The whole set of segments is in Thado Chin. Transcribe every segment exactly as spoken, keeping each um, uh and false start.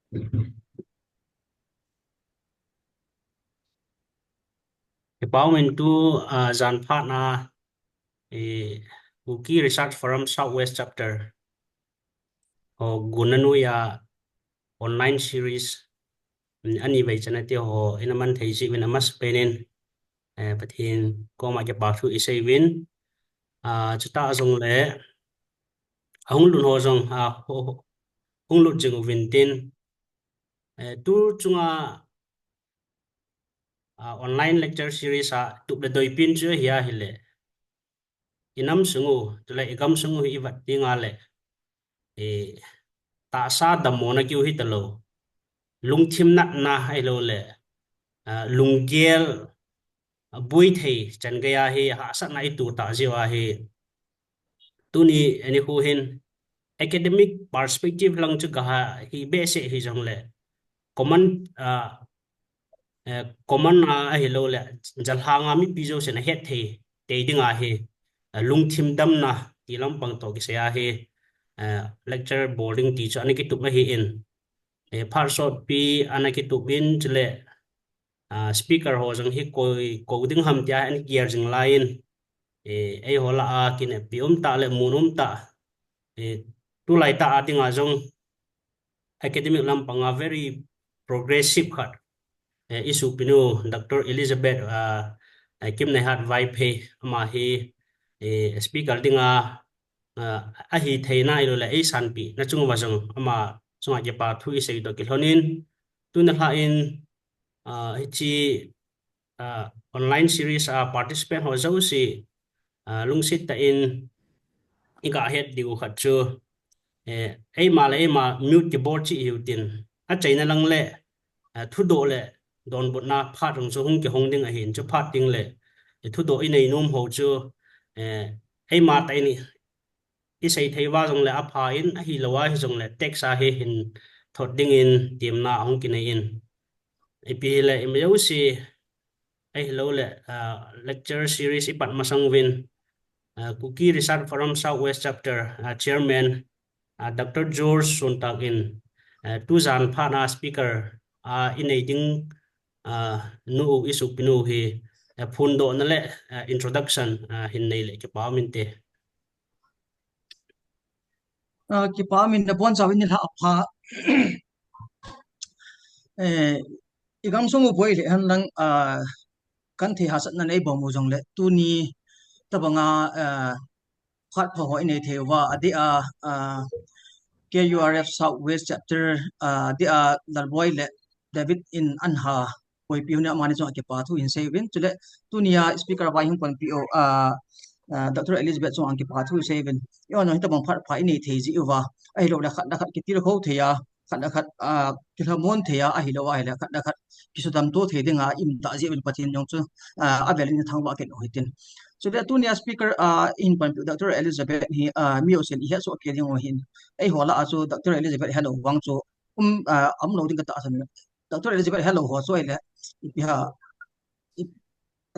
Kipa umin tu, ah, jan phat na, eh, Kuki Research Forum Southwest Chapter ho gunna noiya online series, mm, ani vei chana te ho ina man thei jeh uvin amasapen in, eh, Pathen koma kipa thu isei uvin, ah, chuta jong le, ahung lut ho jong, ah, ho, ho, hung lut jing uvin tin, eh, tu chunga, ah, online lecture series a tup le doipen chu hi ahile, i nam sung u, chule i gam sung u hi i vet ding a le, eh, tahsa dammo na kiu hi talou. Lungthim natna ahilou le, ah, lunggel, ah, boi thei chan gei a hi hahsatna i tu ta jiu a hi. Tuni ani khu hin academic perspective lang chu ka ha hi behseh hi jong le. Common, ah, eh, common a ahilou le, jalhang a mipi jousen ahet thei, thei ding a hi, eh, lungthim damna ti lampang toh kisei a hi, eh, lecture bol ding ti chu ana kitup ahi in, eh, phat sotpi ana kitup in chule, ah, speaker ho jong hi koi, kou ding ham tia ana kier jing lai in, eh, eiho lah a kinepi um tah le mun um tah, eh, tulai tah a ding a jong academic lampang a very progressive khat, eh, i sopinu Doctor Elizabeth, ah, eh, Kimneihat Vaiphei ama hi, eh, speaker ding a, ah, ahi theina ahilou le eisanpi na chung uva jong ama chunga kipa thu isei toh kilhon in, tuni lha in, ah, hiche ah, online series a participant ho jouse, ah, lungset tah in i ga het diu khat chu, eh, eima le eima mute kibol cheh hiu tin, achaina lang le, ah, thudoh le donbutna phat jong chu hung kihong ding ahin, chu phat ding le, eh, thudoh i nei nom ho chu, eh, eima tah in i i sei thei uva jong le apha in, ahilou a hi jong le text a hi hin thot ding in temna ahung kinei in. Ipi hile ima jouse ahilou le, ah, lecture series i pat masang uvin, ah, Kuki Research Forum Southwest Chapter, ah, Chairman, ah, Doctor George Sontak in, ah, tujan phat na speaker, ah, i nei ding, ah, nu i sopinu hi, ah, phondohna le, ah, introduction, ah, hin nei le kipa um inte. Ah, kipa um in, nabonchauvin nilhah apha. Eh, i gamsung u boi le hen lang, ah, kan thei hahsatna nei bom u jong le tuni tabang a, ah, phat pha ho i nei thei uva, adeh a, ah, K U R F Southwest Chapter, ah, adeh a Lalboi le David in an ha boipi u ni amani chunga kipa thu hin sei uvin. Chule tunia speaker vaihom panpi u, ah, ah, Doctor Elizabeth chunga kipa thu sei uvin. I on hi tabang phat pha i nei thei ji uva. Ahilou le khat le khat kitilkhou thei a, khat le khat, ah, kilhamon thei a, ahilou ahile khat le khat kisudam to thei dinga i um tah ji uvin Pathen jong chu, ah, avel in thangvah kit u hitin. Chule tunia speaker, ah, i hin panpi u Doctor Elizabeth hi, ah, mi jousen i het soh kei ding u hin. Eiho lah a chu Doctor Elizabeth helou vang chu um, ah, umlou ding ka tahsan. Doctor Elizabeth helou ho chu ahile, ipi ham, i,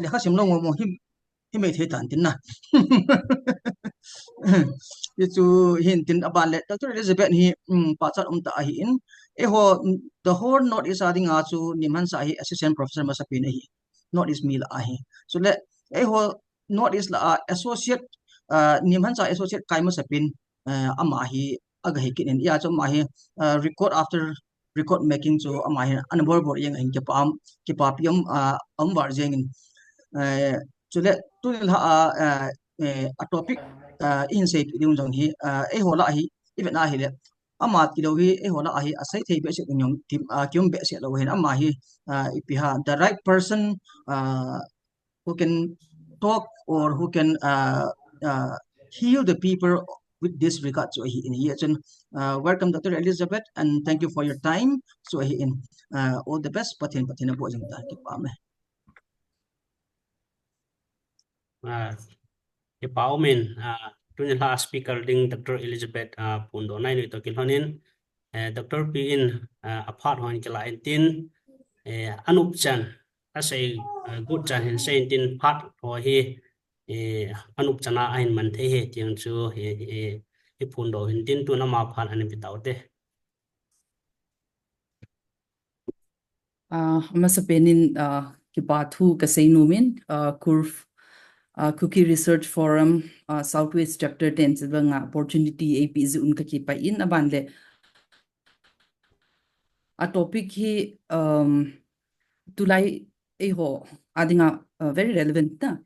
lekha simlou ngo mo hi, hi mei thei tan tin na. Hichu hin tin aban le, Doctor Elizabeth hi, um, pachat um tah ahi in. Eiho, um, the whole North East a dinga chu Nimhansah hi assistant professor masapen ahi. North East mi lah a hi. Chule, eiho North East lah a associate, ah, Nimhansah associate kai masapen, ah, ama hi aga hi kit in, hijeh chun ama hi, ah, record after record making chu ama hi ana bol bol jeng in kipa um, kipapi um, ah, um val jeng in. Eh, chule tuni lha a, ah, eh, a topic, ah, i hin sei ding jong hi, ah, eiho lah a hi, i vet na hile, ama tilou hi, eiho lah a hi, asei thei behseh ding jong, kim, ah, kium behseh lou hin, ama hi, ah, ipi ham, the right person, ah, who can talk or who can, uh, uh, heal the people with this regard chu ahi in. Hijeh chun, uh, welcome Doctor Elizabeth and thank you for your time chu ahi in. Uh, all the best, Pathen, Pathen aboh jing ta, kipa um e. Ah, kipa um in, ah, tuni lha speaker ding Doctor Elizabeth, ah, phondoh nai noi toh kilhon in, eh, Doctor pi in, ah, aphat hon kila in tin, eh, anop chan, asei, eh, got chan hin sei in tin phat ho hi, eh, anop chan a ahin man thei hi tiang chu, eh, eh, i phondoh hin tin tun ama phat ana pe tau te. Ah, amasapen in, ah, kipa thu kasei nom in, ah, KURF, ah, Kuki Research Forum, ah, Southwest Chapter ten chibanga opportunity eipeh jeh un kakipah in, aban le. A topic hi, um, tulai eiho a dinga, uh, very relevant na.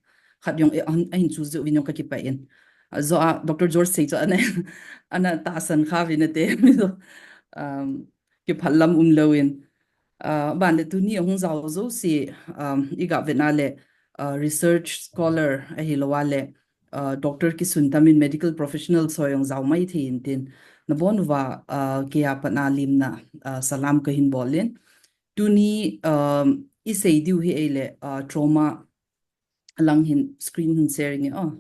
Khat jong, eh, ahin, ahin chu jeh uvin jong kakipah in. Ah, jo a Doctor George sei chu ana, ana tahsan kha uvin ate. Um, kipah lam umlou in. Ah, ban le tuni ahung jao jouse, um, iga vet na le, ah, research scholar ahilou a le, ah, Doctor Kisuntam in medical professional ho jong jao mai thei in tin. Nabon uva, ah, keiya pat a limna, ah, salam kahin bol in. Tuni, um, isei diu hi ahile, ah, trauma lang hin screen hin share nge, oh.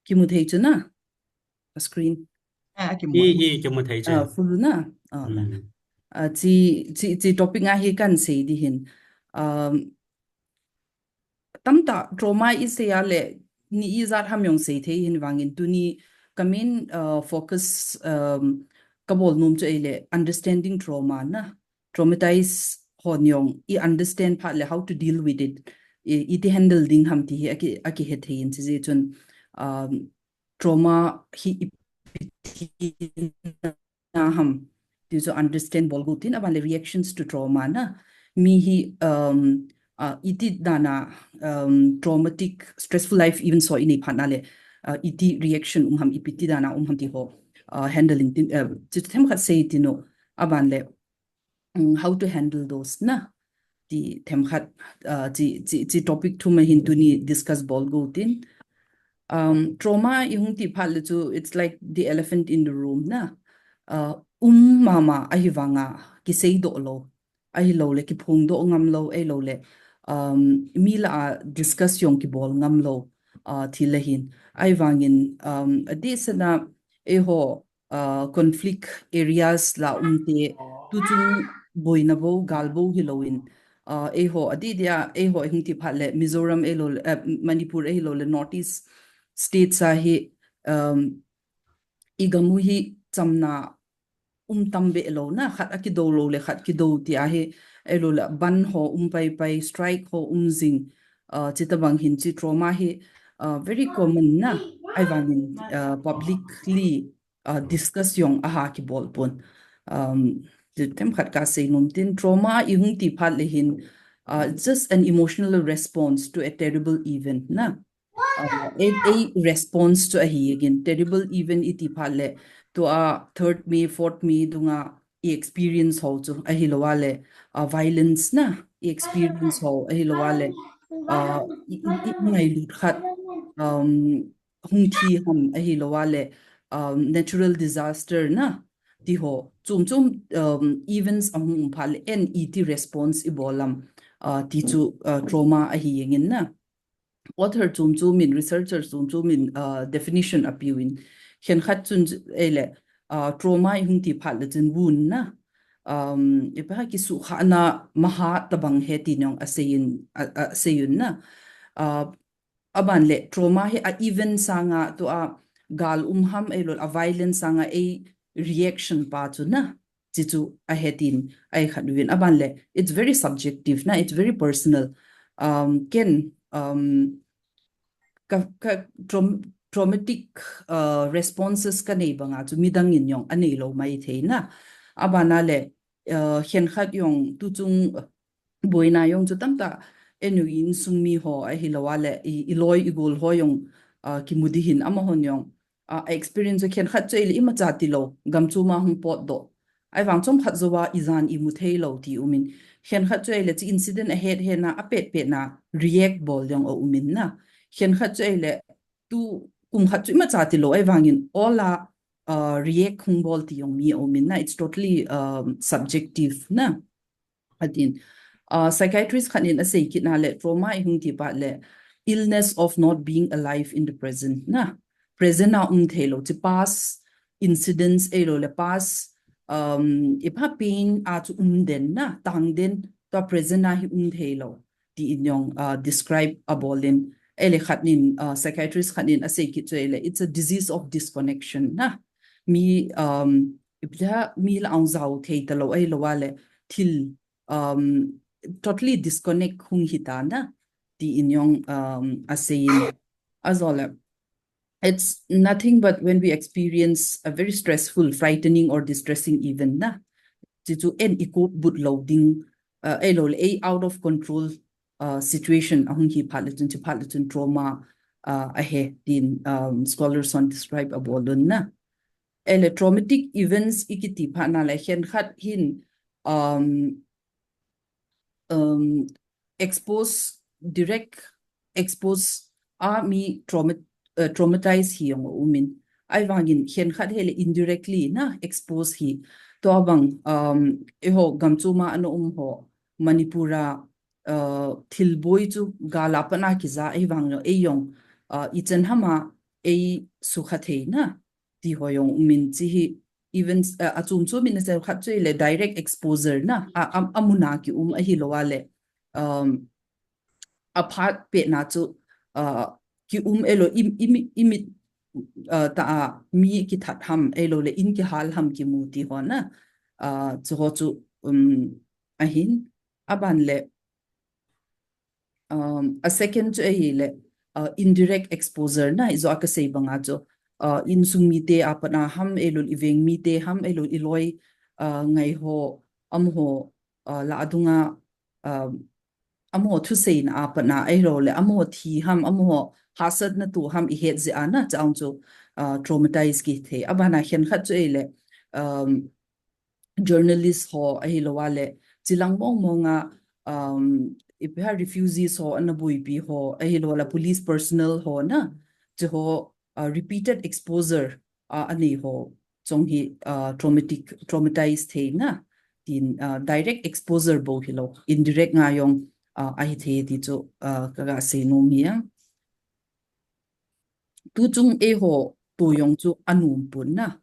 Kimu thei chu na? A screen. Ah, kimu. Hi, hi, kimu thei chu. Ah, full na? Ah, na. Hmm. Ah, chi, chi, chi topic nga hi kahin sei ding ahin. Um, tamtah trauma isei a le ni ijat ham jong sei thei ahin vangin tuni ka main, uh, focus, um, kabol nom chu ahile understanding trauma na. Traumatize hon jong i understand phat le how to deal with it. I, iti handle ding ham ti hi aki, akihe thei in chi jeh chun, um, trauma hi ipi ti na ham ti chu understand bol go tin aban le reactions to trauma na. Mi hi, um, uh, iti dan a, um, traumatic, stressful life events ho inei phat na le, uh, iti reaction um ham, ipi ti dan a um ham ti ho, uh, handling tin, uh, chi themkhat sei tin u aban le, um, how to handle those na. Ti themkhat, uh, chi, chi, chi topic thum ahin tuni discuss bol go tin. Um, trauma ihung ti phat le chu, it's like the elephant in the room na. Uh, um mama ahi vanga, kisei doh lou. Ahilou le, kiphong doh ngam lou, ahilou le, um, mi lah a discuss jong kibol ngam lou, uh, thil ahin. Ahivangin, um, adeh seh na, eiho, uh, conflict areas la um te, tuchung boina bou, gal bou hilou in, uh, eiho, adeh deh a, eiho ihung ti phat le, Mizoram ahilou le, uh, Manipur ahilou le, North East states a hi, um, igam u hi chamna um tam be lou na, khat akido lou le, khat kido ti ahi, ahilou le, bandh ho um pai pai, strike ho um jing, uh, chi tabang hin chi trauma hi, uh, very common na, ahivangin, uh, publicly, uh, discuss jong aha kibol pon. Um, chi themkhat kasei nom tin, trauma ihung ti phat le hin, uh, just an emotional response to a terrible event na. Uh, ei, ei response chu ahi again, terrible event iti phat le, tua third May, fourth May dunga i experience ho chu ahilou a le, uh, violence na, i experience ho ahilou a le, uh, i, i, i ngailut khat, um, hung thi ham ahilou a le, um, natural disaster na, ti ho, chom chom, um, events ahung um phat le, en iti response ibol am, uh, ti chu, uh, trauma ahi jeng in na. Author chom chom in, researcher chom chom in, uh, definition apeuvin. Khenkhat chun ahile, uh, trauma ihung ti phat le chun wound na. Um, ipi ham kisuhkhahna maha tabang ahi tin jong asei in, a, a, asei un na. Uh, aban le trauma hi a event sanga tua gal um ham ahilou le a violence sanga ei reaction pa chu na. Chi chu ahi tin, ahi khat uvin. Aban le, it's very subjective na, it's very personal. Um, ken, um, ka, ka traum-, traumatic, uh, responses kanei banga chu midang in jong anei lou mai thei na. Aban a le, uh, khenkhat jong tuchung boina jong chu tamtah, enu insung mi ho ahilou a le, i, i loi i gol ho jong, uh, kimu ding ahin amahon jong, uh, experience chu khenkhat chu ahile imacha tilou, gam chom a hung potdoh. Ahivang chomkhat jouva ijan imu thei lou ti um in. Khenkhat chu ahile chu incident ahet hetna, apet petna, react bol jong aum in na. Khenkhat chu ahile tu kum khat chu imacha tilou, ahivangin all a, uh, react hung bol ti jong mi aum in na. It's totally, um, subjective na. Atin, uh, psychiatrist khat in asei kit na le, trauma ihung ti phat le, illness of not being alive in the present na. Present a um thei lou, chi past incidents ahilou le, past, um, ipi ham pain a chu um den na, tang den, tua present a hi um thei lou, ti in jong, uh, describe abol in, Ele khat nin, uh, psychiatrist khat nin asei kit chu ele, it's a disease of disconnection na. Mi, um, ipi ti ham, mi la aung zau thei talou ahilou le thil, um, totally disconnect hung hita na, tin jong, um, asei in. Ajole, it's nothing but when we experience a very stressful, frightening or distressing event na. Chuchu ei cope but lou ding, uh, ahilou le ei out of control, uh, situation ahung hi phat le chun, chu phat le chun trauma, uh, ahi tin, um, scholars hon describe abol un na. Ele traumatic events i kiti phat na le khenkhat hin, um, um, expose, direct expose a mi trauma, uh, traumatize hi jong aumin. Ahivangin khenkhat hele indirectly na expose hi. Tua bang, um, eiho gam chom a ana um ho Manipur a, uh, thilboi chu gal a pat a kija ahivang jong ei jong, uh, ichan ham a ei sukha thei na ti ho jong aumin chu hi events, uh, achom chom in asei khat chu ile direct exposure na, a, a, amun a ki um ahilou le, um, aphat pet na chu, uh, ki um elo im, im, imit, uh, ta a mi kithat ham ahilou le in kihal ham kimu ti ho na, uh, chu ho chu, um, ahin, aban le, um, a second chu ahile, uh, indirect exposure na, ijo a kasei banga chu, uh, insung mite a pat a ham ahilou le iveng mite ham ahilou le iloi, uh, ngai ho, amaho, uh, la adunga, uh, amaho thuseina a pat a ahilou le amaho thi ham, amaho hahsatna thu ham ihet jeh a na, chu ang chu, uh, traumatize kithei. Aban a khenkhat chu ahile, um, journalist ho ahilou le, chilang mong mong a, um, ipi ham refugees ho ana boipi ho ahilou le police personnel ho na, chu ho, uh, repeated exposure, uh, anei ho chong hi, uh, traumatic, traumatize thei na, tin, uh, direct exposure bou hilou, indirect nga jong, uh, ahi thei ti chu, uh, kaga sei nom hi a. Tu chung eiho tu jong chu anom pon na.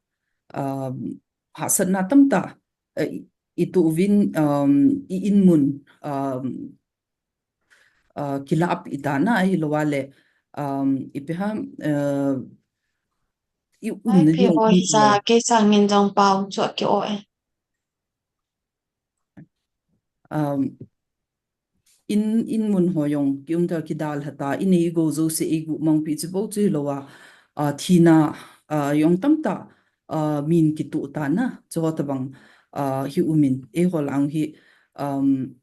Um, hahsatna tamtah, uh, i, i tu uvin, um, i in mun, um, uh, kilap ita na ahilou le, um, ipi ham, uh, i um na jong hi sa, kei sa ngin jong pau chu a ki o e. Um, in, in mun ho jong ki um ta kidal hata, in ei go jo se ei gu mangpi chu bou chu hilou a, uh, thina, uh, jong tamtah, uh, min kitu ta na, chu ho tabang, uh, hi umin, eiho lang hi, um,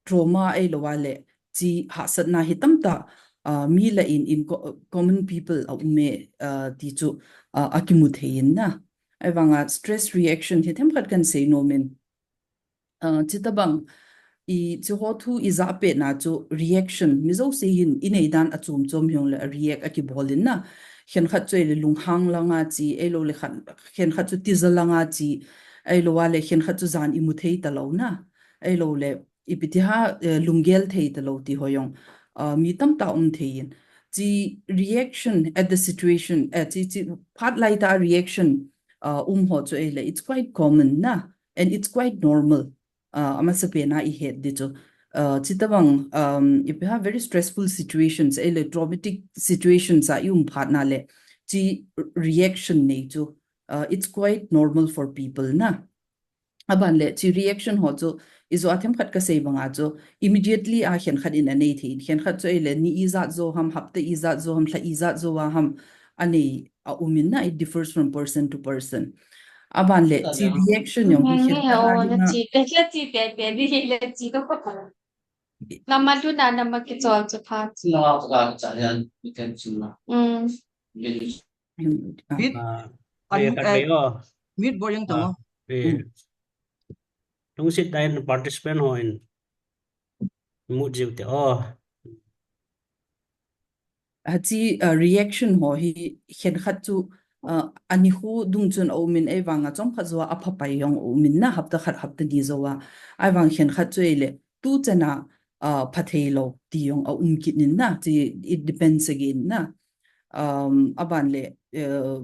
trauma ahilou le, chi hahsatna hi tamtah, uh, mi la in, in co-, common people a um e, uh, ti chu, uh, akimu thei in na. Ahivang a stress reaction hi themkhat kan sei nom in. Uh, chutabang, i chu ho thu i ja pet na chu reaction, mi jo se hin i nei dan achom chom hiong le react akibol in na. Khenkhat chu ile lunghang langa chi, ahilou le khat, khenkhat chu tija langa chi, ahilou le khenkhat chu jan imu thei talou na. Ahilou le, ipi ti ham, eh, lunggel thei talou ti ho jong, uh, mi tamtah um thei in. Chi reaction at the situation, eh, chi, chi phat lai ta reaction, uh, um ho chu ile, it's quite common na, and it's quite normal. Uh, amasapen a ihet di chu. Uh, chutabang, um, ipi ham very stressful situations, ile traumatic situations a i um phat na le, chi reaction nei chu, uh, it's quite normal for people na. Aban le, chi reaction ho chu, ijo a themkhat kasei banga chu, immediately a khenkhat in anei thei in, khenkhat chu ile ni ijat jo ham, hapta ijat jo ham, lha ijat jo a ham, anei a um in na, it differs from person to person. Aban le, chi reaction jong hi khenkhat a dinga. Bit, bit bol jeng tong o. Lungset dan participant ho in mute jiu te o. Achi, uh, reaction ho hi khenkhat chu, uh, ani khu dung chun a um in ahivang a chomkhat jo a aphapai jong a um in na hapta khat hapta ni jo a. Ahivang khenkhat chu ile tu chan a, uh, pha thei lou ti jong a um kit in na, chi it depends again na. Um, aban le, uh,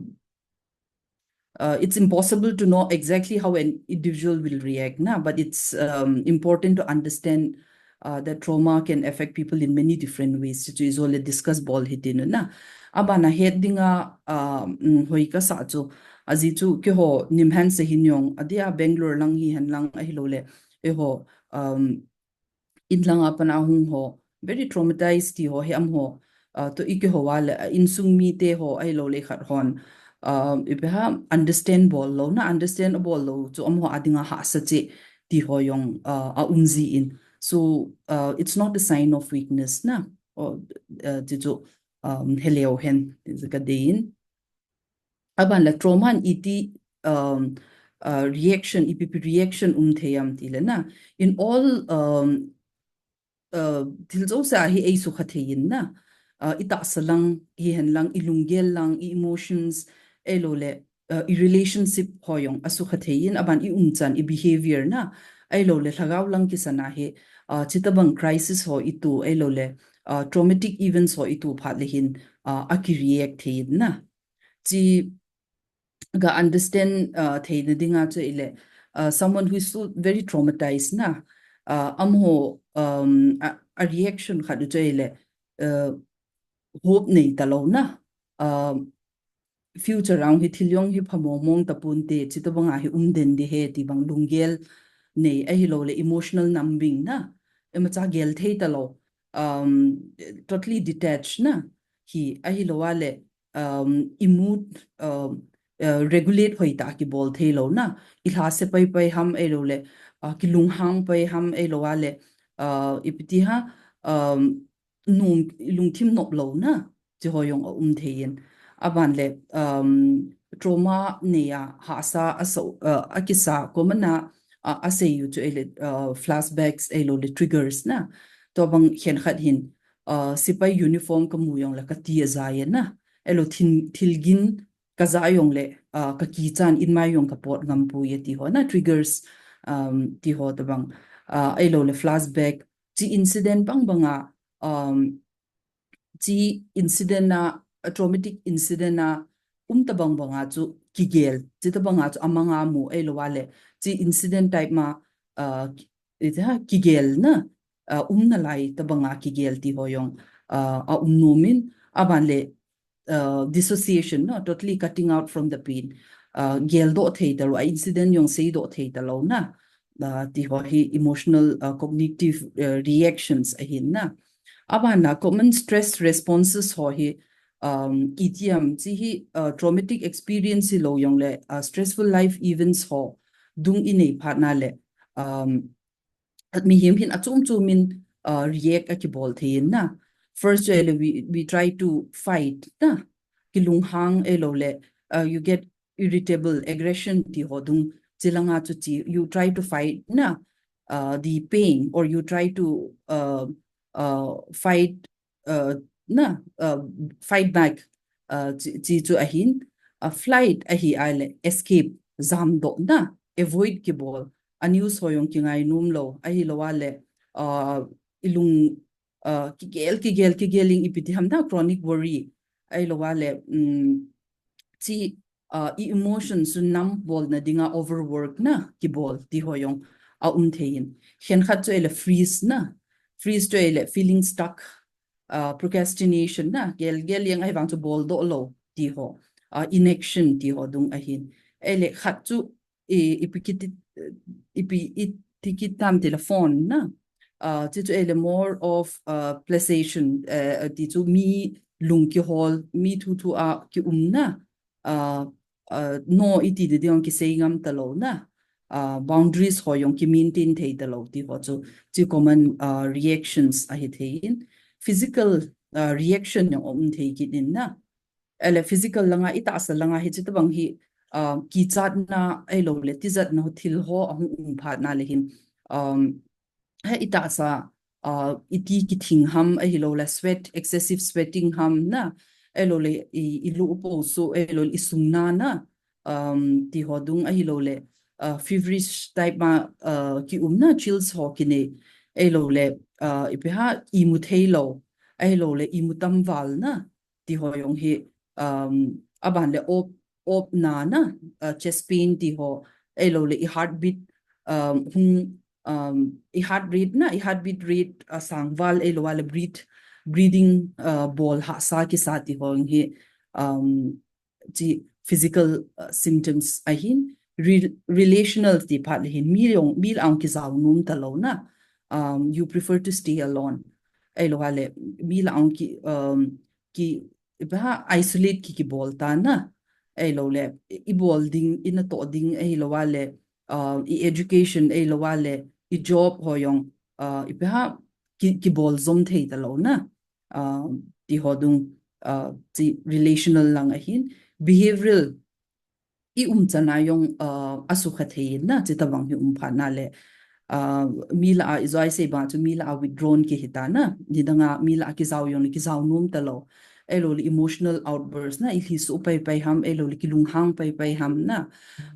uh, it's impossible to know exactly how an individual will react na, but it's, um, important to understand uh, that trauma can affect people in many different ways. Chu ijo le discuss bol hiti nuna. Abana het dinga, uh, mm, hoi kasa chu. Aji chu keiho Nimhan Seihin jong, adia Bangalore lang hihen lang ahilou le. Eiho, um, in langa pana hung ho, very traumatized ti ho, he amaho, uh, to i keiho a le, uh, insung mite ho, ahilou le khat hon, uh, ipi ham understand bol lou, na understand abol lou, chu amaho a dinga hahsa cheh, ti ho jong, uh, aum jin. So, uh, it's not a sign of weakness, na, or, uh, ti chu, um, heleu hen, ti chu kadei in. Aban le trauma in iti, um, uh, reaction, ipi pi reaction um thei am ti le na. In all, um, uh, thil jouse a hi ei sukha thei in na. Uh, i tahsa lang, hihen lang, i lunggel lang, i emotions, ahilou le, uh, i relationship ho jong asukha thei in, aban i umchan, i behavior na. Ahilou le lhagao lang kisan a hi, uh, chuti bang crisis ho i to, ahilou le, uh, traumatic events ho i to phat le hin, uh, aki react thei in na. Chi ga understand, uh, theina dinga chu ahile, uh, someone who is so very traumatized na, uh, amaho, um, a, a reaction khat u chu ahile, uh, hope nei talou na, uh, future a hi thil jong hi phamong mong tapon te, chuti banga hi um den ding ahi ti bang lunggel nei ahilou le emotional numbing na, imacha gel thei talou, um, totally detached na, hi ahilou a le, um, i mood, um, uh, regulate hoi tah a kibol thei lou na, i lhase pai pai ham ahilou le, uh, kilunghang pai ham ahilou a le, uh, ipi ti ham, um, nung, i lungthim nop lou na, chi ho jong aum thei in. Aban le, um, trauma nei a hahsa a so, uh, akisa common a, uh, asei u chu ahile, uh, flashbacks ahilou le triggers na. Tua bang khenkhat hin, uh, sepai uniform kamu jong le kati ajai na. Ahilou thil, thil gin kaja jong le, uh, kakichan in mai jong kapot ngam poi ti ho na, triggers, um, ti ho tabang, uh, ahilou le flashback, chi incident bang banga, um, chi incident a, a traumatic incident a, um tabang banga chu kigel, chuti banga chu amanga mu ahilou a le, chi incident type ma, uh, ki-, iti ham kigel na, uh, um nalai tabanga kigel ti ho jong, uh, aum nom in, aban le, uh, dissociation, no, totally cutting out from the pain. Uh, gel doh thei talou, a incident jong sei doh thei talou na. Uh, ti ho hi emotional, uh, cognitive, uh, reactions ahin na. Abana common stress responses ho hi, um, iti ham chi hi, uh, traumatic experience hilou jong le, uh, stressful life events ho dung i nei phat na le, um, mihem hin achom chom in, uh, react akibol thei in na. First, uh, we, we try to fight na. Kilunghang ahilou le, uh, you get irritable, aggression ti ho dung, chi langa chu chi, you try to fight na, uh, the pain, or you try to, uh, uh, fight, uh, na, uh, fight back, uh, chi, chi chu ahin, uh, flight ahi a le, escape, jam doh na, avoid kibol, a news ho jong kingai nom lou, ahilou a le, uh, i lung, uh, kigel, kigel, kigel in ipi ti ham na chronic worry. Ahilou a le, um, chi, uh, i emotions chu numb bolna dinga overwork na kibol ti ho jong aum thei in. Khenkhat chu ahile freeze na. Freeze chu ahile feeling stuck, uh, procrastination na. Gel, gel jeng ahivang chu bol doh lou ti ho. Uh, inaction ti ho dung ahin. Ahile khat chu i, ipi kiti, ipi iti kit tam ti le phone na. Uh, chi chu ahile more of, uh, playstation, uh, ti chu mi lung kihol, mi thu thu a kium na. Uh, uh, no iti ding ding kisei ngam talou na. Uh, boundaries ho jong ki maintain thei talou ti ho chu, chi common, uh, reactions ahi thei in. Physical, uh, reaction jong um thei kit in na. Ahile physical langa, i tahsa langa hi chuti bang hi, uh, kichatna ahilou le, tijatna ho thil ho ahung um phat na le hin, um, he i tahsa, uh, iti kithing ham ahilou le, sweat, excessive sweating ham na, ahilou le, i, i lu upo su, ahilou le, i sungna na, um, ti ho dung ahilou le, uh, feverish type ma, uh, kium na, chills ho kinei, ahilou le, uh, ipi ham imu thei lou, ahilou le, imu tam val na, ti ho jong hi, um, aban le op, op na na, uh, chest pain ti ho, ahilou le i heartbeat, um, hung, um, i heart rate na, i heartbeat rate, uh, sangval ei lo a le breathe, breathing, uh, bol hahsa kisa ti ho hi, um, chi physical, uh, symptoms ahin, re relational ti phat le hin, mi jong, mi la ang kizau nom ta lo na, um, you prefer to stay alone. Ei lo a le, mi la ang ki, um, ki, ipi ham isolate ki, kibol ta na. Ei lo le, i bol ding, i natoh ding, ei lo a le, uh, i education, ei lo a le, i job ho jong, uh, ipi ham ki, kibol jom thei ta lo na. Uh, ti ho dung, uh, chi relational lang ahin, behavioral i umchan a jong, uh, asukha thei in na, chi tabang hi um phat na le, uh, mi la a, i jo a i sei bang chu mi la a withdrawn ki hi ta na, nidang a mi la a kizau jong le kizau nom ta lo. Ei lo le emotional outburst na, i lhi su pai pai ham, ei lo le kilunghang pai pai ham na.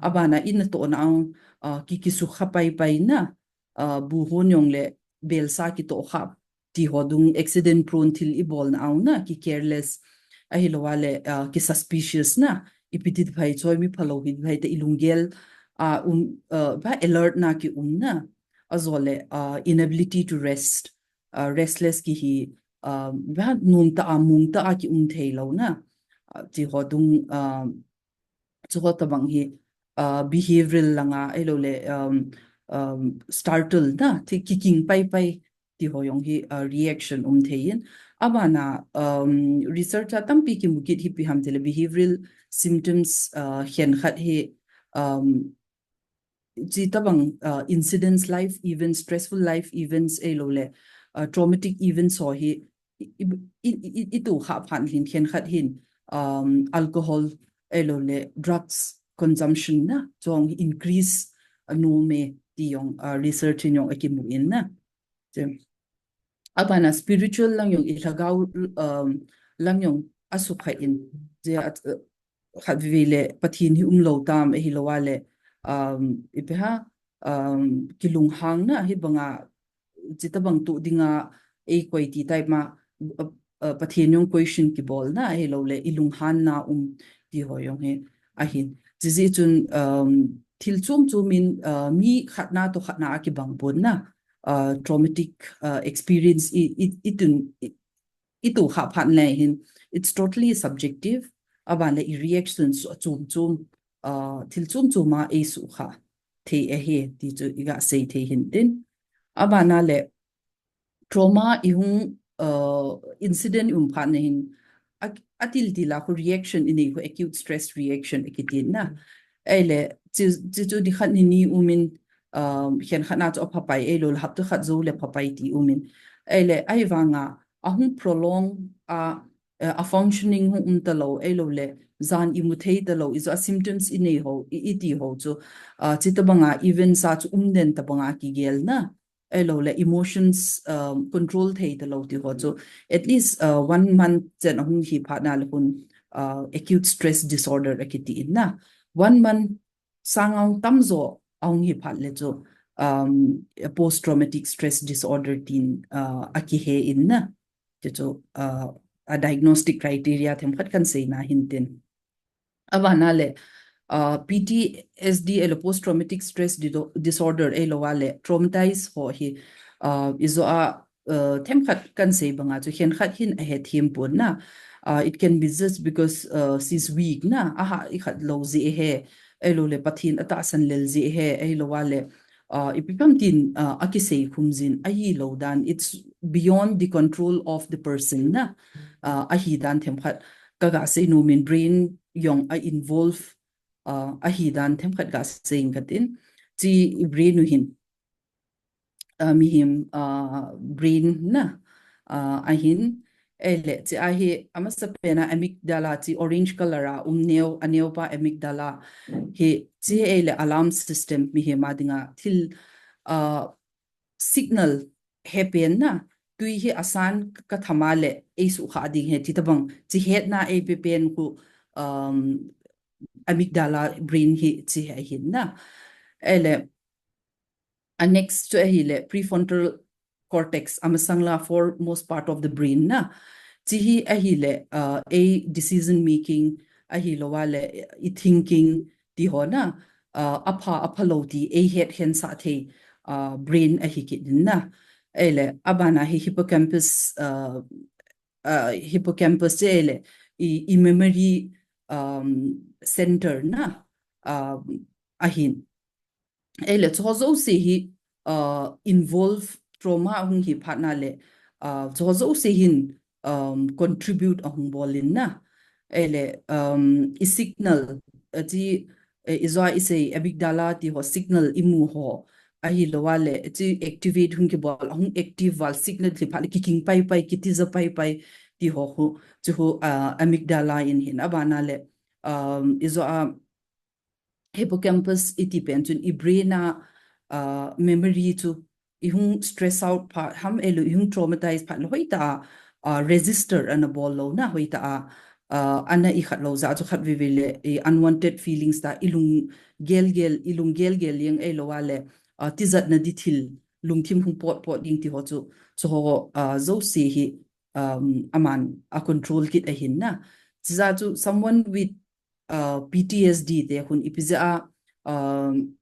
Aban a i natoh na ang, uh, ki, kisukha pai pai na, uh, bu hon jong le belsa kitoh kha ti ho dung accident prone thil i bol na ang na, ki careless, ahi lo a le, uh, ki suspicious na, ipi ti phai choi mi phalou hi phai te i lunggel, uh, um, uh, ba alert na ki um na, a jo le, uh, inability to rest, uh, restless ki hi, uh, ba nom ta a mong ta a ki um thei lo na, uh, ti ho dung, uh, chu ho tabang hi, uh, behavioral lang a, ei lo le, um, um, startle na, ti kiking pai pai, ti ho jong hi, uh, reaction um thei in. Aban a, um, research a tampi kimu kit hi ipi ham ti le behavioral symptoms, uh, khenkhat hi, um, chi tabang, uh, incidents, life events, stressful life events, ei lo le, uh, traumatic events ho hi, i, i, i, i, i tu kha phat hin khenkhat hin, um, alcohol, ei lo le drugs consumption na, jong increase, uh, nom e ti jong, uh, research in jong akimu in na. Che. Aban a spiritual lang jong i lhagao, um, lang jong asukha in. Che, uh, khat vei le Pathen hi um lo tam, ei lo a le, um, ipi ham, um, kilunghang na, hi bang a, chi tabang tu ding a, ei koi ti type ma, uh, uh, Pathen jong question kibol na, ei lo le i lunghan na um ti ho jong hi ahin. Chi jeh chun, um, thil chom chom in, uh, mi khat na to khat na a kibang pon na, uh, traumatic, uh, experience i, i, i tun, i, i tu kha phat le hin, it's totally subjective. Aban le i reaction chu achom chom, uh, thil chom chom a ei sukha thei ahi, ti chu i ga sei thei hin tin. Aban a le, trauma i hung, uh, incident i um phat na hin, a, atil til a khu reaction i nei khu acute stress reaction i kiti na. Ei le, chi, chi chu ni khat ni ni um in, um, khenkhat na chu aphapai, ei lo le hapta khat jou le phapai ti um in. Ei le, ahivang a, ahung prolong a, uh, a functioning hung um ta lo, ei lo le, jan i mu thei ta lo, i jo a symptoms i nei ho, i, i ti ho chu, uh, chi tabang a events a chu um den tabang a kigel na, ei lo le emotions, um, control thei ta lo ti ho chu, at least, uh, one month chen ahung hi phat na le hun, uh, acute stress disorder akiti in na. One month sang ahung tam jo ahung hi phat le chu, um, post traumatic stress disorder tin, uh, akihe in na. Chu chu, uh, a diagnostic criteria themkhat kan sei na hin tin. Aban a le, uh, P T S D ei lo post traumatic stress dido-, disorder ei lo a le traumatize ho hi, uh, i jo a, uh, themkhat kan sei bang a chu khenkhat hin ahe them pon na. Uh, it can be just because, uh, she's weak na, aha i khat lo jeh ahi, ei lo le Pathen atahsan lel jeh ahi, ei lo a le, uh, ipi ham tin, uh, akisei khum jin ahi lo dan, it's beyond the control of the person na, uh, ahi dan themkhat ka ga sei nom in brain jong a involve, uh, ahi dan themkhat ga sei ing ka tin, chi brain u hin, uh, mihem, uh, brain na, uh, ahin, ei le, chi a hi, amasa pen a amygdala chi orange color a um neo, aneo pa amygdala hi, chi ei le alarm system mihem a ding a thil, uh, signal he pen na, tui hi asan ka tham a le, ei sukha ding ahi ti tabang, chi hetna ei pe pen khu, um, amygdala brain hi chi hi ahin na. Ei le, a next chu ahi le, prefrontal cortex, amasang la foremost part of the brain na. Chi hi ahi le, uh, ei decision making ahi lo a le, i thinking ti ho na, uh, apha, apha lo ti, ei het hen sa thei, uh, brain ahi kit in na. Ahile, abana hi hippocampus, uh, uh, hippocampus chu ahile, i, i memory, um, center na, uh, ahin. Ahile, chu ho jouse hi, uh, involve trauma hung hi phat na le, uh, chu ho jouse hin, um, contribute ahung bol in na. Ahile, um, i signal, uh, chi, eh, i jo a i sei amygdala ti ho signal i mu ho, ahilou a le, chi activate hung kibol, ahung active val signal thli phat le kiking pai pai, kitija pai pai, ti ho hu, chu hu, uh, amygdala in hin, abana le, um, i jo a, hippocampus iti pen chun i brain a, uh, memory chu i hung stress out phat ham ahilou, i hung traumatize phat le hoitah a, uh, register ana bol lou na hoitah a, uh, ana i khat lou jeh chu khat veve le i unwanted feelings ta i lung gel gel, i lung gel gel jeng ahilou a le, uh, tijatna di thil lungthim hung pot pot ding ti ho chu, chu ho, uh, jouse hi, um, aman a control kit ahin na. Chijeh chu someone with uh, P T S D te hun ipi jeh a, um,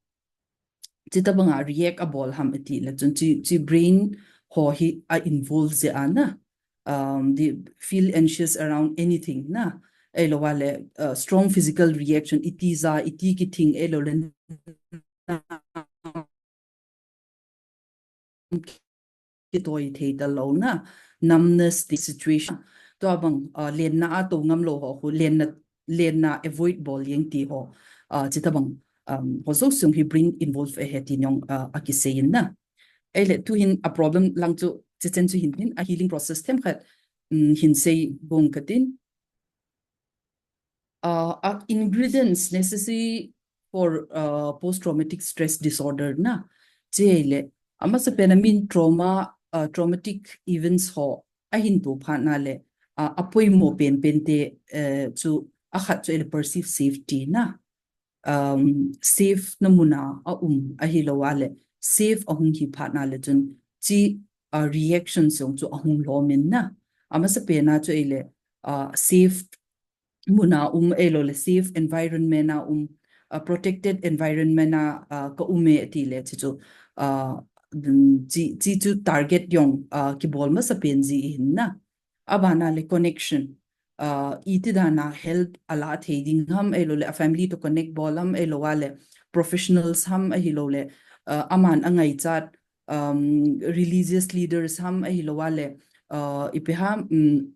chi tabang a react abol ham ati le chun chi, chi brain ho hi a involve jeh a na, um, they feel anxious around anything na, ahilou a le, uh, strong physical reaction, i tija, i ti kithing, ahilou le kitoi thei talou na, numbness ti situation. Tua bang, uh, lenna a tou ngam lou ho khu, lenna, lenna avoid bol jeng ti ho, uh, chi tabang, um, ho jouse hi brain involve ahi ti jong, uh, akisei in na. Ahile, tu hin a problem lang chu, chi chen chu hin hin, a healing process themkhat, um, hin sei bong katin. Uh, a ingredients necessary for, uh, post-traumatic stress disorder na. Chule, amasa pen a min trauma, uh, traumatic events ho ahin to phat na le, uh, apoimo pen pen te, uh, chu akhat chu ahile perceived safety na. Um, safe na mun a aum ahilou a le, safe ahung hi phat na le chun, chi, uh, reaction jong chu ahung lom in na. Amasa pen a chu ahile, uh, safe mun a um ahilou le safe environment a um, uh, protected environment a, uh, ka um e ati le chi chu, uh, chi, chi chu target jong, uh, kibol masa pen ji hin na. Abana le connection, uh, iti dan a help ala thei ding ham ahilou le a family to connect bol ham ahilou a le professionals ham ahilou le, uh, aman angaichat, um, religious leaders ham ahilou a le, uh, ipi ham, um,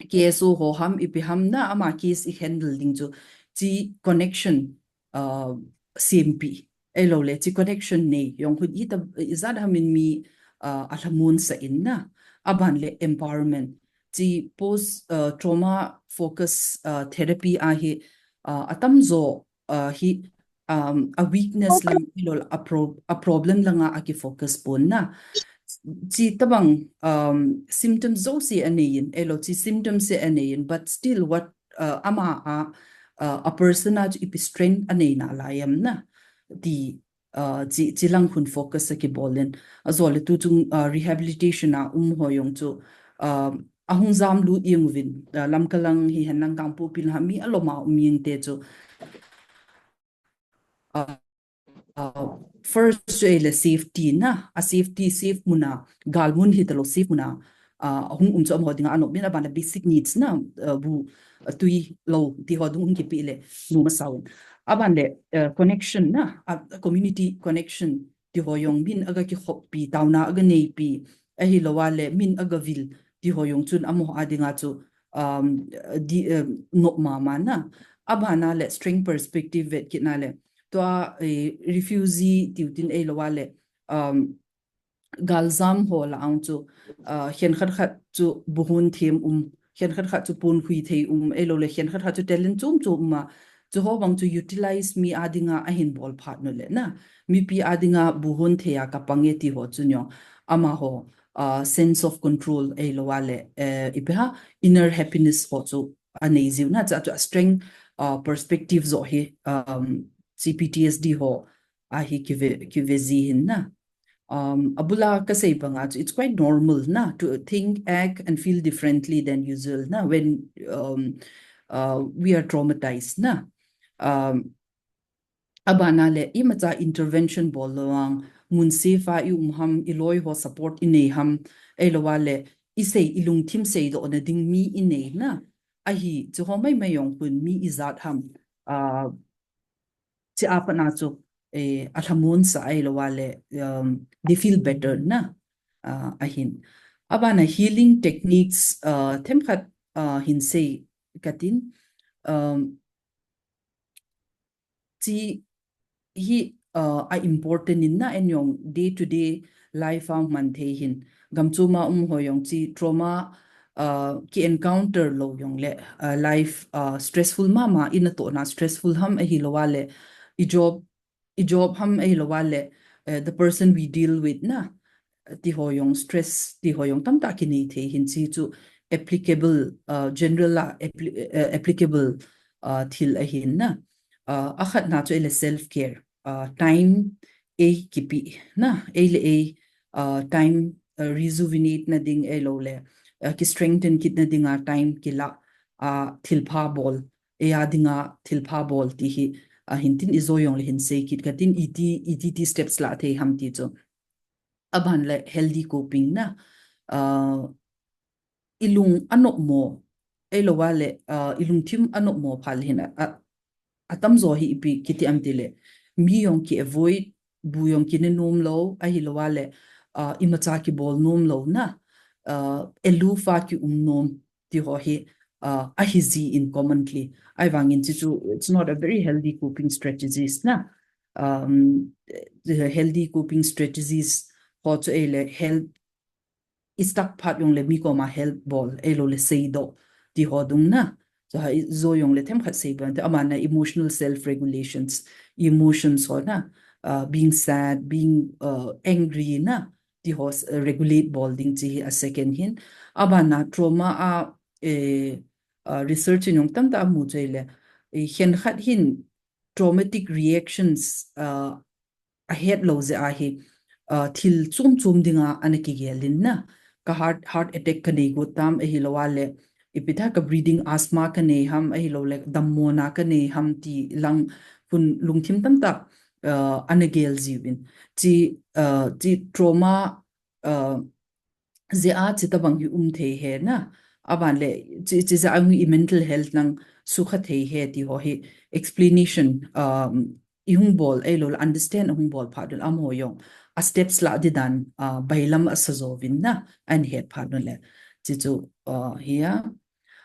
K S O ho ham, ipi ham na ama case i handle ding chu, chi connection, uh, sempi. Ahilou le, chi connection nei, jong hun ita, ijat ham in mi, uh, alhamon sa in na, aban le empowerment. Chi post, uh, trauma focus, uh, therapy a hi, uh, atamjo, uh, hi, um, a weakness lang, ahilou le a pro-, a problem langa aki focus pon na. Chi tabang, um, symptoms jouse anei in, ahilou chi symptoms se anei in, but still what, uh, ama a, uh, a person a chu ipi strength anei nalai am na. Ti, uh, chi, chi lang hun focus akibol in. Ajole tu chung, uh, rehabilitation a um ho jong chu, uh, ahung jam lut jeng uvin, uh, Lamka lang hihen lang Kangpokpi lang ha mi alom a um jeng te chu. Uh, uh, first chu ahile safety na, a safety, safe mun a, gal mun hitalou safe mun a, uh, ahung um chu amaho dinga anop in aban le basic needs na, uh, bu, uh, tui, lou, ti ho dung hung kipe le, nom asau in. Aban le, uh, connection na, uh, community connection, ti ho jong min aga kikhoppi, taona aga neipi, ahilou a le min aga vil, ti ho jong chun amaho a dinga chu, um, di, um, nop mama na. Abana le strength perspective vet kit na le. Tua, eh, refugee tiu tin ahilou a le, um, galjam ho lah a chu, uh, khenkhat khat chu buhon them um, khenkhat khat chu ponkhui thei um, ahilou le khenkhat khat chu talent chom chom um a, chu ho bang chu utilize mi a dinga ahin bol phat nu le na. Mipi a dinga buhon thei a kapang e ti ho chu nyo. Amaho, uh, sense of control ahilou a le, eh, ipi ham, inner happiness ho chu anei jiu na, chu a chu a strength, uh, perspective jo hi, um, chi P T S D ho a hi kive, kive ji hin na. Um, abula kasei banga chu, it's quite normal na to think, act and feel differently than usual na when, um, uh, we are traumatized na. Um, abana le imacha intervention bol lou vang, mun safe a i um ham, i loi ho support i nei ham, ei lo a le, i sei, i lungthim seidoh na ding mi i nei na, ahi, chu ho mai mai jong hun mi i jat ham, uh, chi a pat na chu, eh, a lhamon sa ei lo a le, um, they feel better na, uh, ahin. Abana healing techniques, uh, themkhat, uh, hin sei katin, um, chi hi, uh, a important in na, en jong day to day life a man thei hin. Gam chu ma um ho jong chi trauma, uh, ki encounter lo jong le, uh, life, uh, stressful mama ina to na stressful ham ahi lo a le, i job, i job ham ahi lo a le, uh, the person we deal with na, ti ho jong stress, ti ho jong tamtah ki nei thei hin chi chu applicable, uh, general a appli-, uh, applicable, uh, thil ahin na. Uh, a khat na chu ei le self care, uh, time ei kipi na, ei le ei, uh, time, uh, rejuvenate na ding ei lo le, uh, ki strengthen kit na ding a time kila, uh, thilpha bol, ei a ding a thilpha bol ti hi, uh, hin tin i jo jong le hin sei kit katin iti, iti ti steps la thei ham ti chu. Aban le healthy coping na, uh, i lung a nopmo, ei lo a le, uh, i lungthim a nopmo pha le hin a, a, a tamjo hi ipi kiti am ti le, mi jong ki avoid, bu jong ki ne nom lo, ahi lo a le, uh, imacha ki bol nom lo na, uh, aloof a ki um nom, ti ho hi, uh, ahi ji in commonly. Ahivangin chi chu, it's not a very healthy coping strategies na. Um, the healthy coping strategies ho chu ei le help, i stuck phat jong le mi koma help bol, ei lo le seidoh, ti ho dung na. Chu ha i jo jong le themkhat sei ban te, amana emotional self regulations, emotions ho na, uh, being sad, being, uh, angry na, ti ho s-, regulate bol ding chi hi a second hin. Abana trauma a, eh, uh, research in jong tamtah a mu chu ei le, eh, khenkhat hin traumatic reactions, uh, a het lo jeh a hi, uh, thil chom chom ding a ana kigel in na. Ka heart, heart attack ka nei got tam ahi lo a le, ipi tha ka breathing asthma ka nei ham ahi lo le, dammo na ka nei ham ti lang hun lungthim tamtah, uh, ana gel jiu in. Chi, uh, chi trauma, uh, jeh a chi tabang hi um thei he na. Aban le, chi, chi jeh a i mental health nang sukha thei he ti ho hi explanation, um, i hung bol, ei lo le understand a hung bol phat un amaho jong a steps la di dan, uh, bailam a sa jo vin na, an het phat un le. Chi chu, uh, hi a.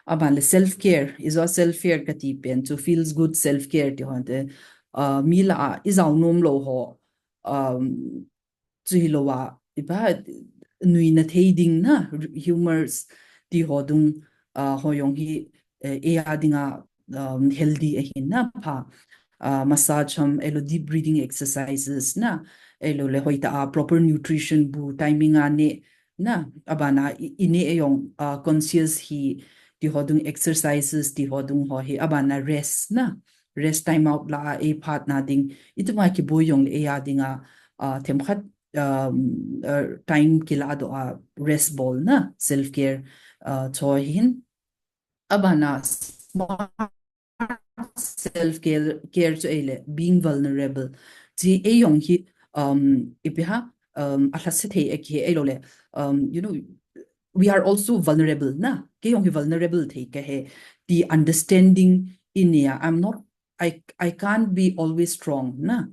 Aban le self care, i jo self care ka ti pen chu feels good self care ti ho te, uh, mi la a i jao nom lo ho, um, chu hi lo a, ipi ham, nuina thei ding na, humors ti ho dung, uh, ho jong hi, eh, ei a ding a, um, healthy ahi na pha. Uh, massage ham, ei lo deep breathing exercises na, ei lo le hoitah a proper nutrition bu timing a ne na, abana i, i ne ei jong, uh, conscious hi ti ho dung exercises ti ho dung ho hi, abana rest na, rest time out la a ei phat na ding, i tuma kiboi jong le ei a ding a, uh, themkhat, um, uh, time kila doh a rest bol na, self care, uh, chu hin. Abana smart self care, care chu ei le being vulnerable. Chi ei jong hi, um, ipi ham, um, a lhase thei a ki he ei lo le, um, you know, we are also vulnerable na. Kei jong hi vulnerable thei ka he. The understanding in ya, I'm not, I, I can't be always strong na.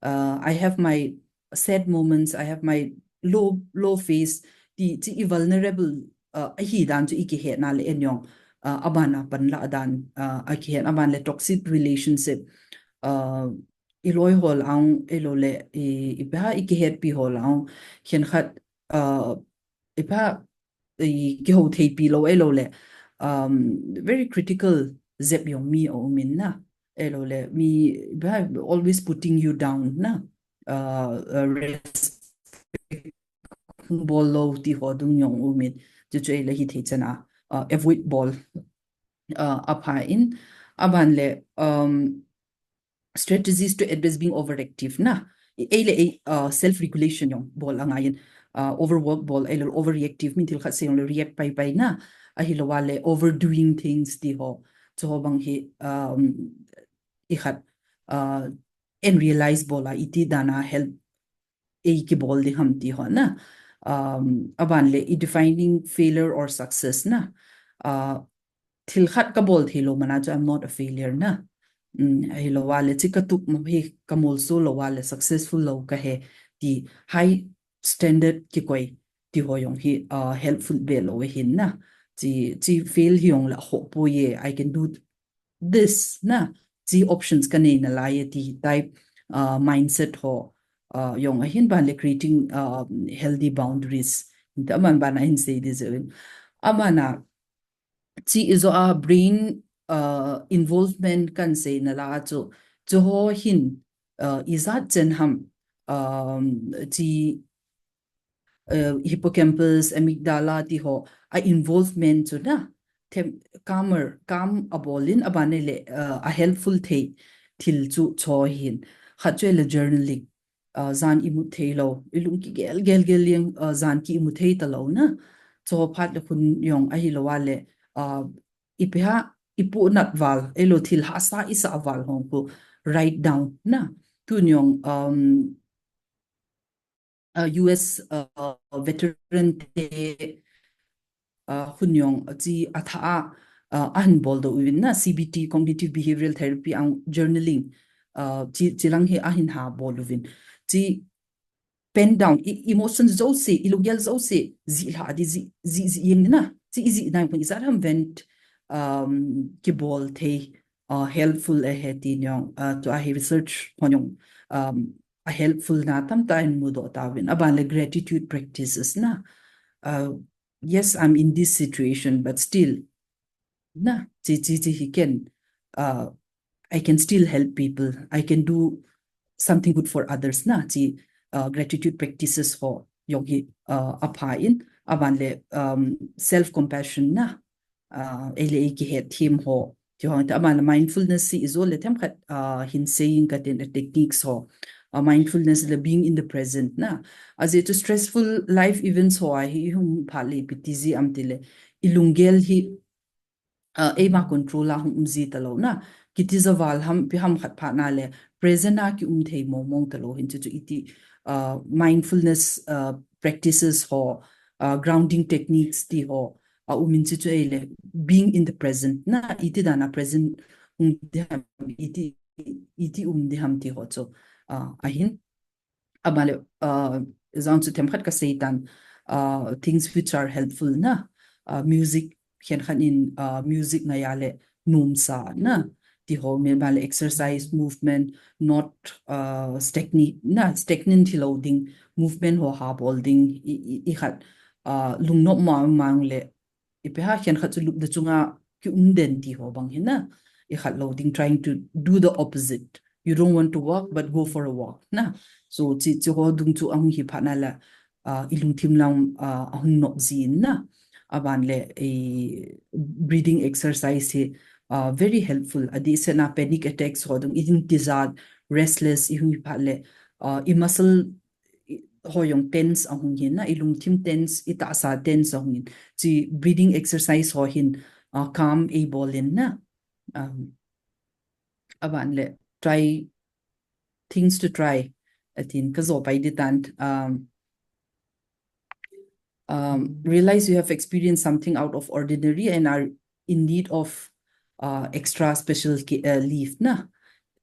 Uh, I have my sad moments, I have my low, low phase. Ti, chi i vulnerable, uh, ahi dan chu i kihet na le en jong, uh, abana pan la dan, uh, a kihet aban le toxic relationship, uh, i loi ho lang, ei lo le, i, ipi ham i kihetpi ho lang, khenkhat, uh, ipi ham, i kiho theipi lo, ei lo le, um, very critical jep jong mi a um in na, ei lo le, mi, ipi ham, always putting you down na, uh, uh, respect hung bol lo ti ho dung jong um in, chu chu ei le hithei chan a, uh, avoid bol, uh, a pha in, aban le, um, strategies to address being overactive na. Ei le ei, uh, self regulation jong bol angai in, uh, overwork bol, ei lo overreactive, min thil khat sei jong le react pai pai na, ahi lo a le overdoing things ti ho. Chu ho bang hi, um, i khat, uh, en realize bol a iti dan a help ei kibol ding ham ti ho na. Um, aban le i defining failure or success na. Uh, thil khat kabol thei lou mana chu I'm not a failure na. Um, ahilou va le chi katup ma hi kamolso lou va le successful lou kahi ti high standard kikoi ti ho jong hi, uh, helpful be lou ahin na. Chi, chi fail hi jong la ho poi e, I can do this na. Chi options kanei nalai e ti type, uh, mindset ho, uh, jong ahin ban le creating, uh, healthy boundaries. Aman bana hin sei ding jeh in. Amana chi ijo a brain, uh, involvement kan sei nala chu, chu ho hin, uh, ijat chen ham, um, chi, uh, hippocampus, amygdala ti ho a involvement chu na, them, calmer, calm abolin aban le, uh, a helpful thei thil chu chu ho hin. Khat chu le journaling, uh, jan imut thei lou, ilung kigel, gel, gel jeng, uh, jan ki imut thei talou na. Chu ho phat le khun jong ahilou va le, uh, ipi ham, ipu nat val, ahilou thil hahsa isah val ho khu write down na. Tun jong, um, uh, U S, uh, veteran te, uh, khun jong chi atha a, uh, ahin bol doh uvin na, C B T, cognitive behavioral therapy ang journaling, uh, chi, chi lang hi ahin ha bol uvin. Chi pen down, i, emotions jouse, ilunggel jouse, jih lha ding, jih, jih, jih jeng na, chi ijih nai pon ijat ham vent, um, kibol thei, uh, helpful ahi ti jong, uh, tua hi research ho jong, um, a helpful na tamtah in mudoh tauvin. Aban le gratitude practices na. Uh, yes, I'm in this situation, but still, na, chi, chi, chi hi ken, uh, I can still help people. I can do something good for others na. Chi, uh, gratitude practices ho jong hi, uh, apha in. Aban le, um, self-compassion na. Uh, ei le ei kihet them ho. Ti ho ta aban le mindfulness hi ijo le themkhat, uh, hin sei ing katin a techniques ho. Uh, mindfulness le being in the present na. Ajeh chu stressful life events ho a hi hung pha le ipi ti ji am ti le, ilunggel hi, uh, eima control a hung um ji talou na. Kiti ja val ham, ipi ham khat phat na le, present a ki um thei mong mong talou hin chu chu iti, uh, mindfulness, uh, practices ho, uh, grounding techniques ti ho, a um in chu chu ei le, being in the present na, iti dan a present um ding ham, iti, iti um ding ham ti ho chu, uh, ahin. Aban le, uh, jong chu themkhat ka sei tan, uh, things which are helpful na, uh, music, khenkhat in, uh, music ngai a le nom sa na, ti ho, aban le exercise, movement, not, uh, stagnant na, stagnant hi lou ding, movement ho ha bol ding, i, i, i khat, uh, lungnop ma mang le, ipi ham khenkhat chu lupna chunga ki um den ti ho bang hi na. I khat lou ding, trying to do the opposite. You don't want to walk, but go for a walk na. So, chi, chi ho dung chu ahung hi phat na le, uh, ilungthim lang, uh, ahung nop jin na. Aban le, eh, breathing exercise hi, uh, very helpful. Adeh seh na panic attacks ho dung, ihin tijat, restless, ihung hi phat le, uh, i muscle, i, ho jong tense ahung hin na, ilungthim tense, itahsa tense ahung hin. Chi breathing exercise ho hin, uh, calm ei bol in na. Um, aban le try things to try. Atin ka jo pai ding tan, um, um, realize you have experienced something out of ordinary and are in need of, uh, extra special ki-, uh, leave na.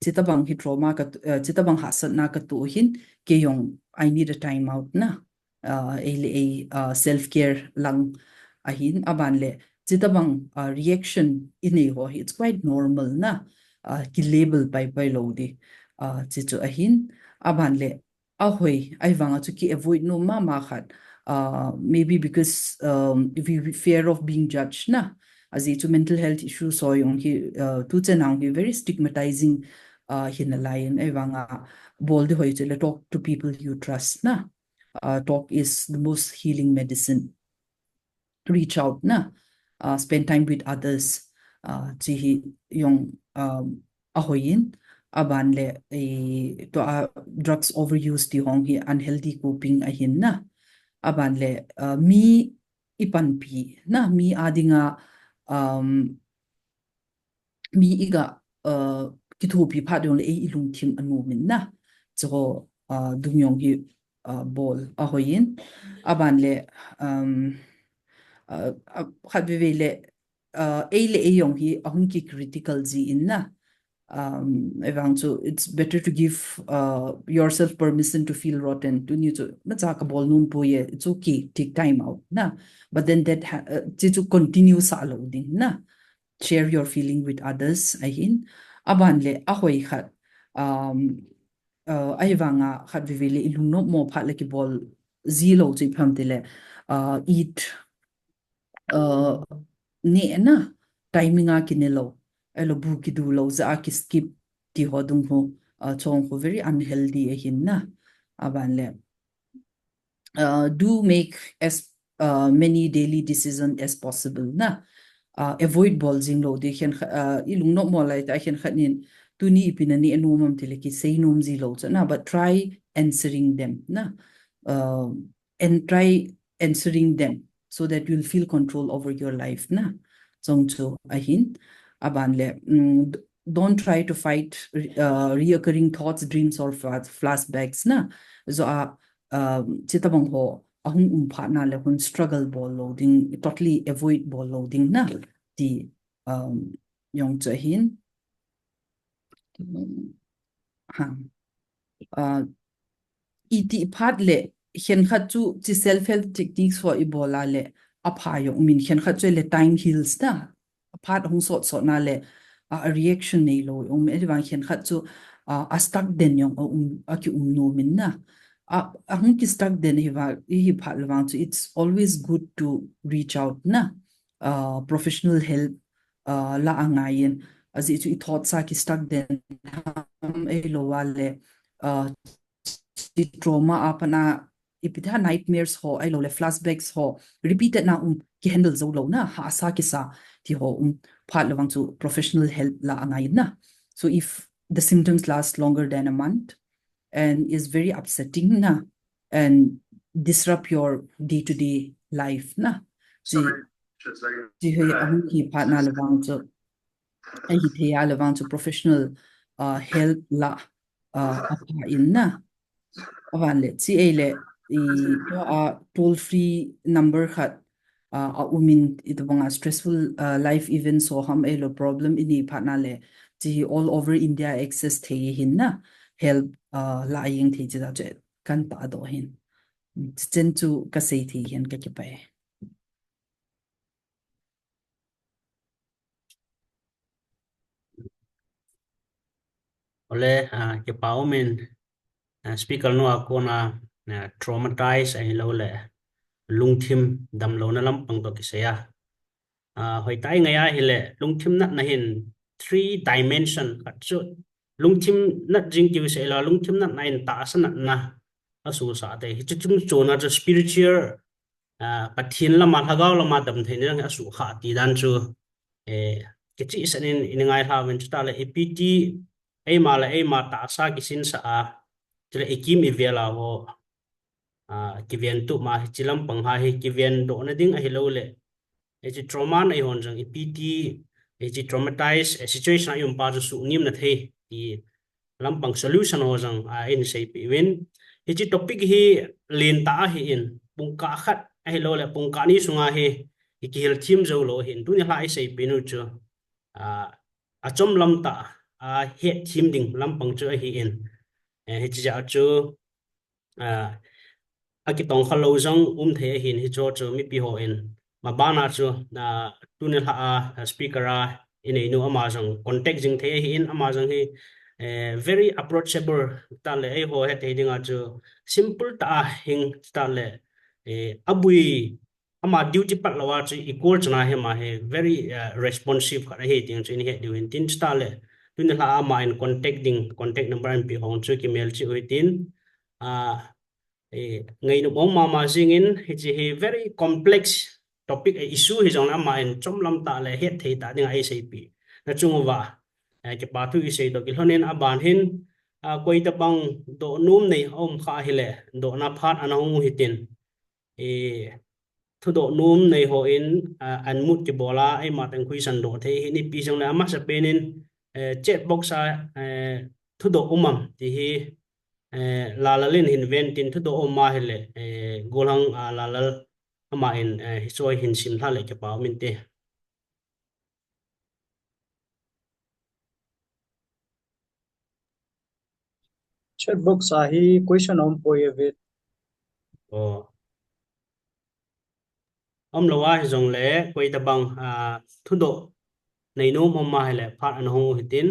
Chitabang hi trauma ka, uh, chitabang hahsatna ka toh hin, kei jong, I need a time out na. Uh, ei le ei, uh, self care lang ahin, aban le chitabang, uh, reaction inei ho hi, it's quite normal na. Uh, ki label pai pai lou ding. Uh, chi chu ahin, aban le ahoi, ahivang a chu ki avoid nom mama khat. Uh, maybe because, um, we, we fear of being judged na. Ajeh chu mental health issues ho jong hi, uh, tu chen a hi very stigmatizing, uh, hi nalai in, ahivang a bol ding hoi chu le talk to people you trust na. Uh, talk is the most healing medicine. Reach out na, uh, spend time with others, uh, chi hi jong, um, ahoi in, aban le, eh, tua drugs overuse ti ho hi unhealthy coping ahin na, aban le, uh, mi i panpi na, mi a dinga, um, mi i ga, uh, kithopi phat jong le ei ilungthim anom in na, chu ho, uh, dung jong hi uh, bol ahoiyin. Aban le, um, uh, uh, khat veve le, uh, ei le ei jong hi ahung ki critical ji in na. Um, ahivang chu, it's better to give, uh, yourself permission to feel rotten. Tuni chu, macha ka bol nom poi e, it's okay, take time out, na. But then that, ha- uh, chi chu continue sa lo ding, na. Share your feeling with others, ahin. Aban le, ahoi khat, um, uh, ahivanga khat veve le i lungnop mo phat le ki bol ji lo chu ipi ham ti le, uh, eat, uh, ne na, timing a kine lo, ahilou bu kidu lo, ja a ki skip ti ho dung ho, uh, chong ho very unhealthy ahin na. Aban le, uh, do make as, uh, many daily decision as possible na. Uh, avoid bol jing lo ding khen kha-, uh, i lungnop mo lai ta khen khat nin, tuni ipi na ne nom am ti le ki sei nom ji lo chu na, but try answering them na. Uh, and try answering them so that you'll feel control over your life na. Chong chu ahin. Aban le, mm, d- don't try to fight re- uh, reoccurring thoughts, dreams or flash- flashbacks na. Jo a, um, chi tabang ho ahung um phat na le hun struggle bol lo ding, totally avoid bol lo ding na. Ti, um, jong chu ahin. Ha. Uh, iti phat le, khen khat chu chi self help techniques ho i bol a le, apha jong um in, khen khat chu le time heals na. Aphat hung sot sot na le, a, a reaction nei lo um, ahivang khen khat chu, a, a stuck den jong a um, a ki um nom in na. A, ahung ki stuck den hi va, hi phat le vang chu, it's always good to reach out na. Uh, professional help, uh, la angaiyin. Ajeh chu i thoughts a ki stuck den ham, ahilou a le, uh, chi trauma a pat a ipi ti ham, nightmares ho, ahilou le flashbacks ho, repeated na um, ki handle jou lou na, hahsa kisa ti ho um, phat le vang chu professional help la angaiyin na. So if the symptoms last longer than a month and is very upsetting na, and disrupt your day-to-day life na. Chi, chi hi ahung hi phat na le vang chu, ahi thei a le vang chu professional, uh, help la, uh, apha in na. Avan le, chi ei le, i, tua a toll free number khat, uh, a um in, i tabang a stressful, uh, life events ho ham, ahilou problem i nei phat na le, chi hi all over India access thei hin na, help, uh, la jeng thei chi ta chu kan tahdoh hin. Chen chu ka sei thei hin ka kipah e. Ole, ah, kipah um in, ah, speaker nu a kona, ah, traumatize ahilou le, lungthim damlouna lampang toh kisei a. Ah, hoitah i ngai a hile, lungthim natna hin three dimension khat chu, lungthim nat jing kiu sei lou, lungthim natna in tahsa natna a susah te. Hichu chung chona chu spiritual, ah, Pathen lama, lhagao lama dam theina ding a sukha ti dan chu, eh, kichih sah in i ngai lha uvin, chuta le ipi ti eima le eima tahsa kisinsah a, chule i kim i vel a ho, ah, kiven tup ma hichi lampang ha hi kiven dohna ding ahilou le, hichi trauma na i hon jong ipi ti, hichi traumatized, eh, situation a i um pa chu suhnem na thei ti lampang solution ho jong, ah, in seipeh uvin. Hichi topic hi lentah ahi in, pungkah khat ahilou le, pungkah ni sunga hi, i kihil them jou lou ahi in, tuni lha i seipeh nu chu, ah, achom lam tah, ah, het them ding lampang chu ahi in. Eh, hichi jeh chu, ah, akitong kha lou jong um thei ahi in, hicho chu mipi ho in. Mabana chu, ah, tuni lha a, ah, speaker a i nei nu ama jong contact jing thei ahi in, ama jong hi, eh, very approachable ta le, ei ho het thei ding a chu simple tah a hing ta le, eh, abui ama duty pat lou a chu i call chana hi ama hi very, uh, responsive khat ahi ti chu in het diu hin tin chuta le. Tuni lha ama in contact ding, contact number in pe hong chu kimel cheh u hitin. Ah, eh, ngainom um mama jing in hichi hi very complex topic, eh, issue hi jong le ama in chom lam tah le het thei tah ding a ei seipeh na chung uva, eh, kipah thu i seidoh kilhon in aban hin, ah, koi tabang dohnom nei a um kha hile dohna phat ana hung u hitin. Eh, thudoh nom nei ho in, ah, an mut kibol a, eima teng khuisan doh thei hi nipi jong le amasa pen in, eh, chat box a, eh, thudoh um am ti hi, eh, Lalal in hin ven tin thudoh um ahile, eh, golhang, ah, Lalal ama in, eh, hiche hin simlha le kipa um inte. Chat box a hi question aumpoi ve. Oh. Umlou ahi jongle, koi tabang, ah, thudoh neinom um ahile, phat ana hung u hitin.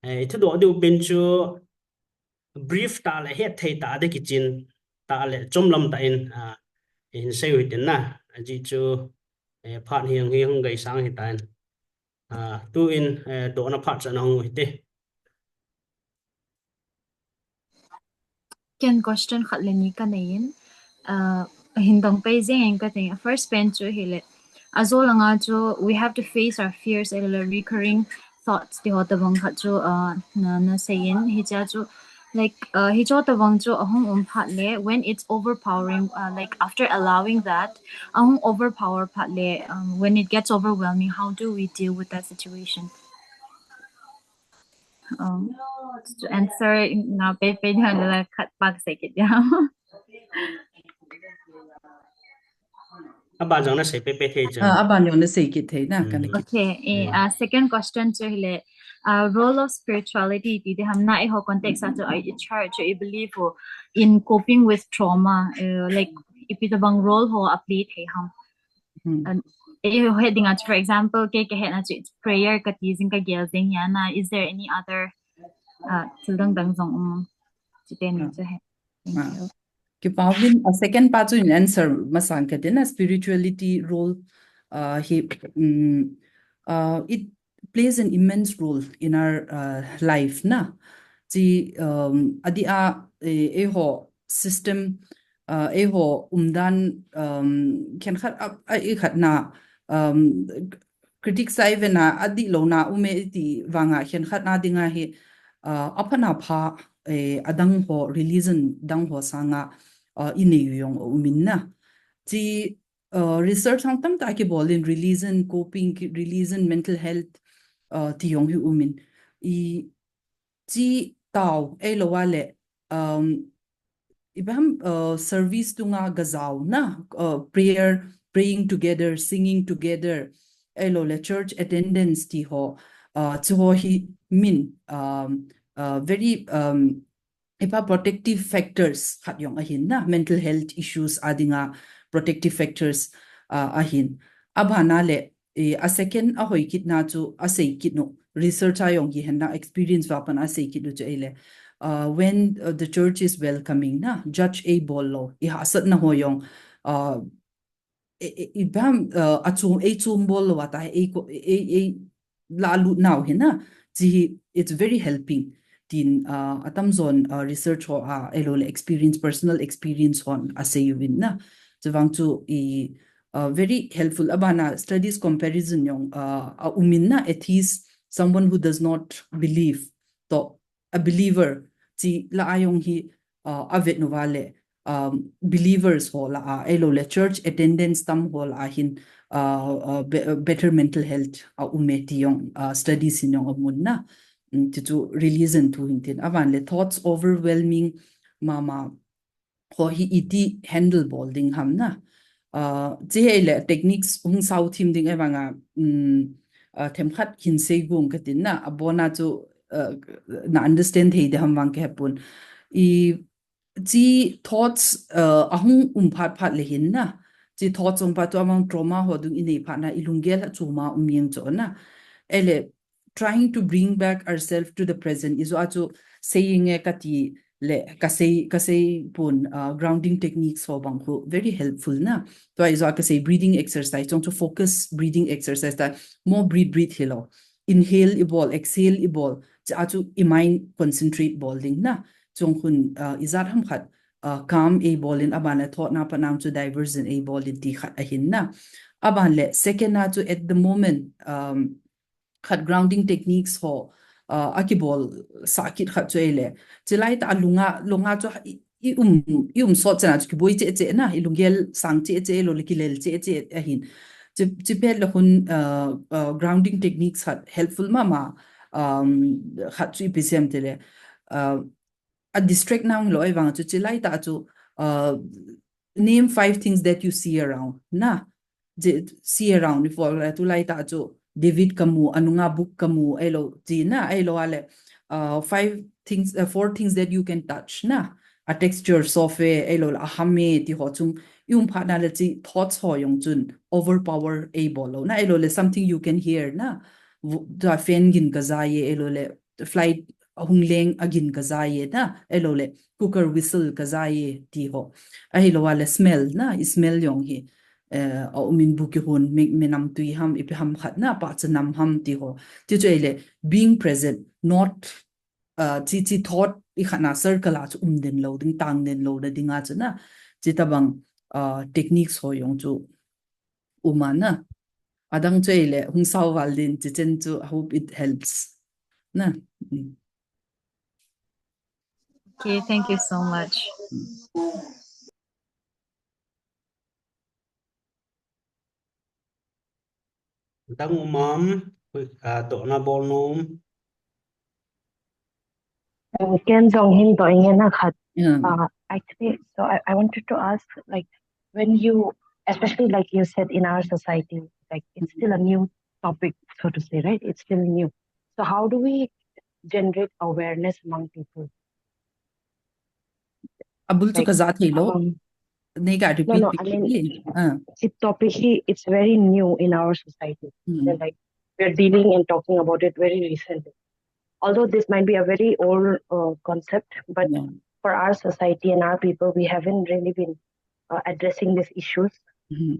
Eh, i thudoh diu pen chu brief tah le hetthei tah a kichen tah le chomlam tah in, ah, i hin sei u hitin na. Ajeh chu, eh, phat hi hung hi hung gaisang hitan. Ah, tun, eh, dohna phat chu ana hung u hite. Ken question khat le ni kanei in, ah, hin dong pei jeng in kati. First pen chu hile, ajo langa chu we have to face our fears, ahilou le recurring thoughts ti ho tabang khat chu, ah, na, na sei in, hichea chu, like, ah, hiche tabang chu ahung um phat le, when it's overpowering, ah, like, after allowing that, ahung overpower phat le, um, when it gets overwhelming, how do we deal with that situation? Um, to answer nga pei pei dia la khat pa kasei kit dia. Aban jong na sei pei pei thei chu. Ah, aban jong na sei kit thei na, hmm, kana kit. Okay, eh, hmm, ah, second question chu hile, ah, role of spirituality ti ding ham na, eiho context a chu, ah, i church, i believe ho in coping with trauma, eh, like, ipi tabang role ho a play thei ham. Hmm. Um, eiho het dinga chu, for example, kei kahetna chu, it's prayer kati jing, kagel jing hi ana. Is there any other, uh, thil dang dang jong um? Chuteni chu he. Thank you. Kipa uvin, a second part chu in answer masang kati na, spirituality role, uh, hi, um, uh, it plays an immense role in our, uh, life na. Chi, um, adeh a, eh, eiho system, uh, eiho umdan, um, khenkhat a, a, i khat na, um, critic sa i ve na, adih louna um e ti vanga khenkhat na dinga hi, uh, apha na pha, eh, adang ho, religion dang ho sanga, uh, i nei u jong um in na. Chi, uh, research hang tamtah kibol in religion, coping, ki-, religion, mental health, uh, ti jong hi um in. I chi tao, ahilou le, um, ipi ham, uh, service dunga gajao na, uh, prayer, praying together, singing together, ahilou le church attendance ti ho, uh, chu ho hi min, um, uh, very, um, ipi ham protective factors khat jong ahin na, mental health issues a dinga protective factors, uh, ahin. Abana le, eh, a second a hoi kit na chu a sei kit nu, research a jong hi hen na experience va pan a sei kit nu chu ahile, uh, when, uh, the church is welcoming na, judge ei bol lou, i hahsatna ho jong, uh, e, e, ipi ham, uh, a chom, ei chom bol lou a ta, ei ko, ei, ei la lut nau hi na, chi hi, it's very helping. Tin, uh, atam jon, uh, research ho a, ahilou le experience, personal experience hon a sei uvin na. Chuvang chu i, uh, very helpful. Abana studies comparison jong, uh, a um in na, atheist, someone who does not believe, to a believer, chi la a jong hi, uh, a vet nu va le, um, believers ho la a, ahilou le church attendance tam ho la a hin, uh, uh, be-, uh, better mental health a um e ti jong, uh, studies in jong a mun na. Mm, ti chu religion thu hin tin. Aban le thoughts overwhelming mama ho hi iti handle bol ding ham na. Uh, chi hile techniques hung sao thim ding e vanga, um, uh, themkhat hin sei gung katin na, abona chu, uh, na understand thei ding ham vang kahe pon. I chi thoughts, uh, ahung um phat phat le hin na. Chi thoughts hung phat chu amang trauma ho dung i nei phat na, i lunggel a chom a um jeng chu na. Ele trying to bring back ourselves to the present. Ijou a chu saying e kati le, kasei, kasei pon, uh, grounding techniques ho bang khu very helpful na. Tua ijou a kasei breathing exercise, chung chu focus breathing exercise ta, mo breathe, breathe hilou. Inhale i bol, exhale i bol, chi a chu i mind concentrate bol ding na. Chung khun, uh, ijat ham khat, uh, calm ei bol in, aban le thought na panang chu diversion ei bol in ti khat ahin na. Aban le second a chu at the moment, um, khat grounding techniques ho, uh, a kibol sah kit khat chu ei le. Chi lai ta a lunga, lunga chu i, i um, i um sot chana chu kiboi che che na, i lunggel sang che che ahilou le kilel che che ahin. Chi, chi pet le hun, uh, uh, grounding techniques khat helpful mama, um, khat chu ipi sem ti le. Uh, a distract nang lou ahivang chu, chilai tah chu, uh, name five things that you see around, na. Je, see around, if all, tulai tah chu, David kamu, anunga book kamu, ahilou, ti na, ahilou ale, uh, five things, uh, four things that you can touch, na. A texture soft e, ahilou le, a ham e, ti ho chung, i um phat na le chi thoughts ho jong chun, overpower eibol lou, na, ahilou le, something you can hear, na. Vu-, tua fan gin kajai e, ahilou le, flight hung leng a gin kajai e, na, ahilou le, cooker whistle kajai e, ti ho. Ahilou ale, smell, na, i smell jong hi, eh, a um in bu kihon, mi, minam tui ham, ipi ham khat na, pahcha nam ham ti ho. Ti chu ahile, being present, not, uh, chi, chi thought i khat na circle a chu um den lou ding, tang den lou na ding a chu na. Chi tabang, uh, techniques ho jong chu um a na. Adang chu ahile, hung sao val din, chi chen chu, I hope it helps. Na. Mm. Okay, thank you so much. Dang um am, uh, dohna bol nom. Uh, Ken jong hin doh ing e na khat. Yeah. Uh, actually, so I, I wanted to ask, like, when you, especially like you said, in our society, like, it's still a new topic, so to say, right? It's still new. So how do we generate awareness among people? Abul chu Like, kaja thei lou. Um, Nei ga no, repeat no, bit I mean, ni. Ah. This topic here, it's very new in our society. Hmm. Then, like, we're dealing and talking about it very recently. Although this might be a very old uh, concept, but Yeah. for our society and our people, we haven't really been uh, addressing these issues Hmm.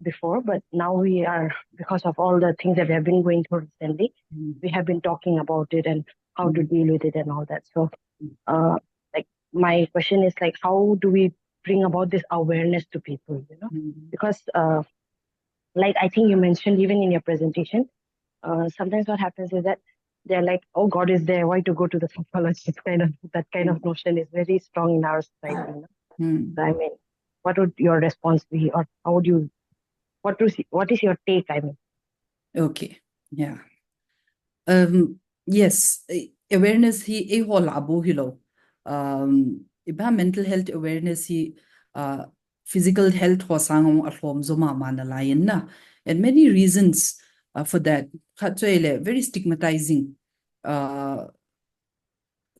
before, but now we are, because of all the things that we have been going through recently, Hmm. we have been talking about it and how to Hmm. deal with it and all that. So, Mm. uh, like, my question is, like, how do we bring about this awareness to people, you know? Hmm. Because, uh, like, I think you mentioned even in your presentation, uh, sometimes what happens is that they're like, "Oh, God is there. Why to go to the psychologist?" Kind of, that kind of notion is very strong in our society, you know? Hmm. So, I mean, what would your response be, or how would you, what is, what is your take, I mean? Okay. Yeah. Um, yes, eh, awareness hi eiho lah a bou hilou. Um, ipi ham, mental health awareness hi, uh, physical health ho sang a lhom jo mama nalai in na. And many reasons, uh, for that. Khat chu ahile, very stigmatizing. Uh,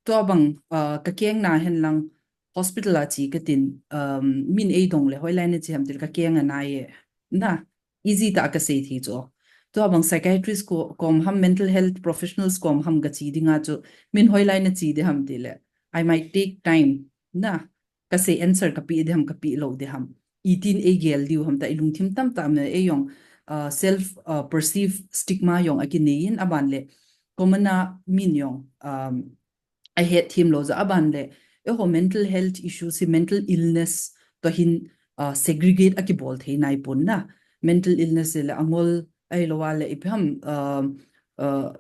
tua bang, uh, kakeng na hen lang hospital a che katin, um, min eidong le, hoilai nache ham tile, kakeng anai e. Na, easy tah a kasei thei chu. Tua bang psychiatrist ko-, kom ham, mental health professionals kom ham kache ding a chu, min hoilai nache ding ham tile, I might take time. Na, kasei answer kapeh ding ham, kapeh lou ding ham. Itin eigel diu ham tia ilungthim tamtah me, eijong, uh, self, uh, perceived stigma jong akinei in, aban le, common a min jong, um, ahet them lou jeh a, aban le, eiho mental health issues hi, mental illness toh hin, uh, segregate akibol thei nai pon na. Mental illness le angol ahilou a le ipi ham, uh, uh,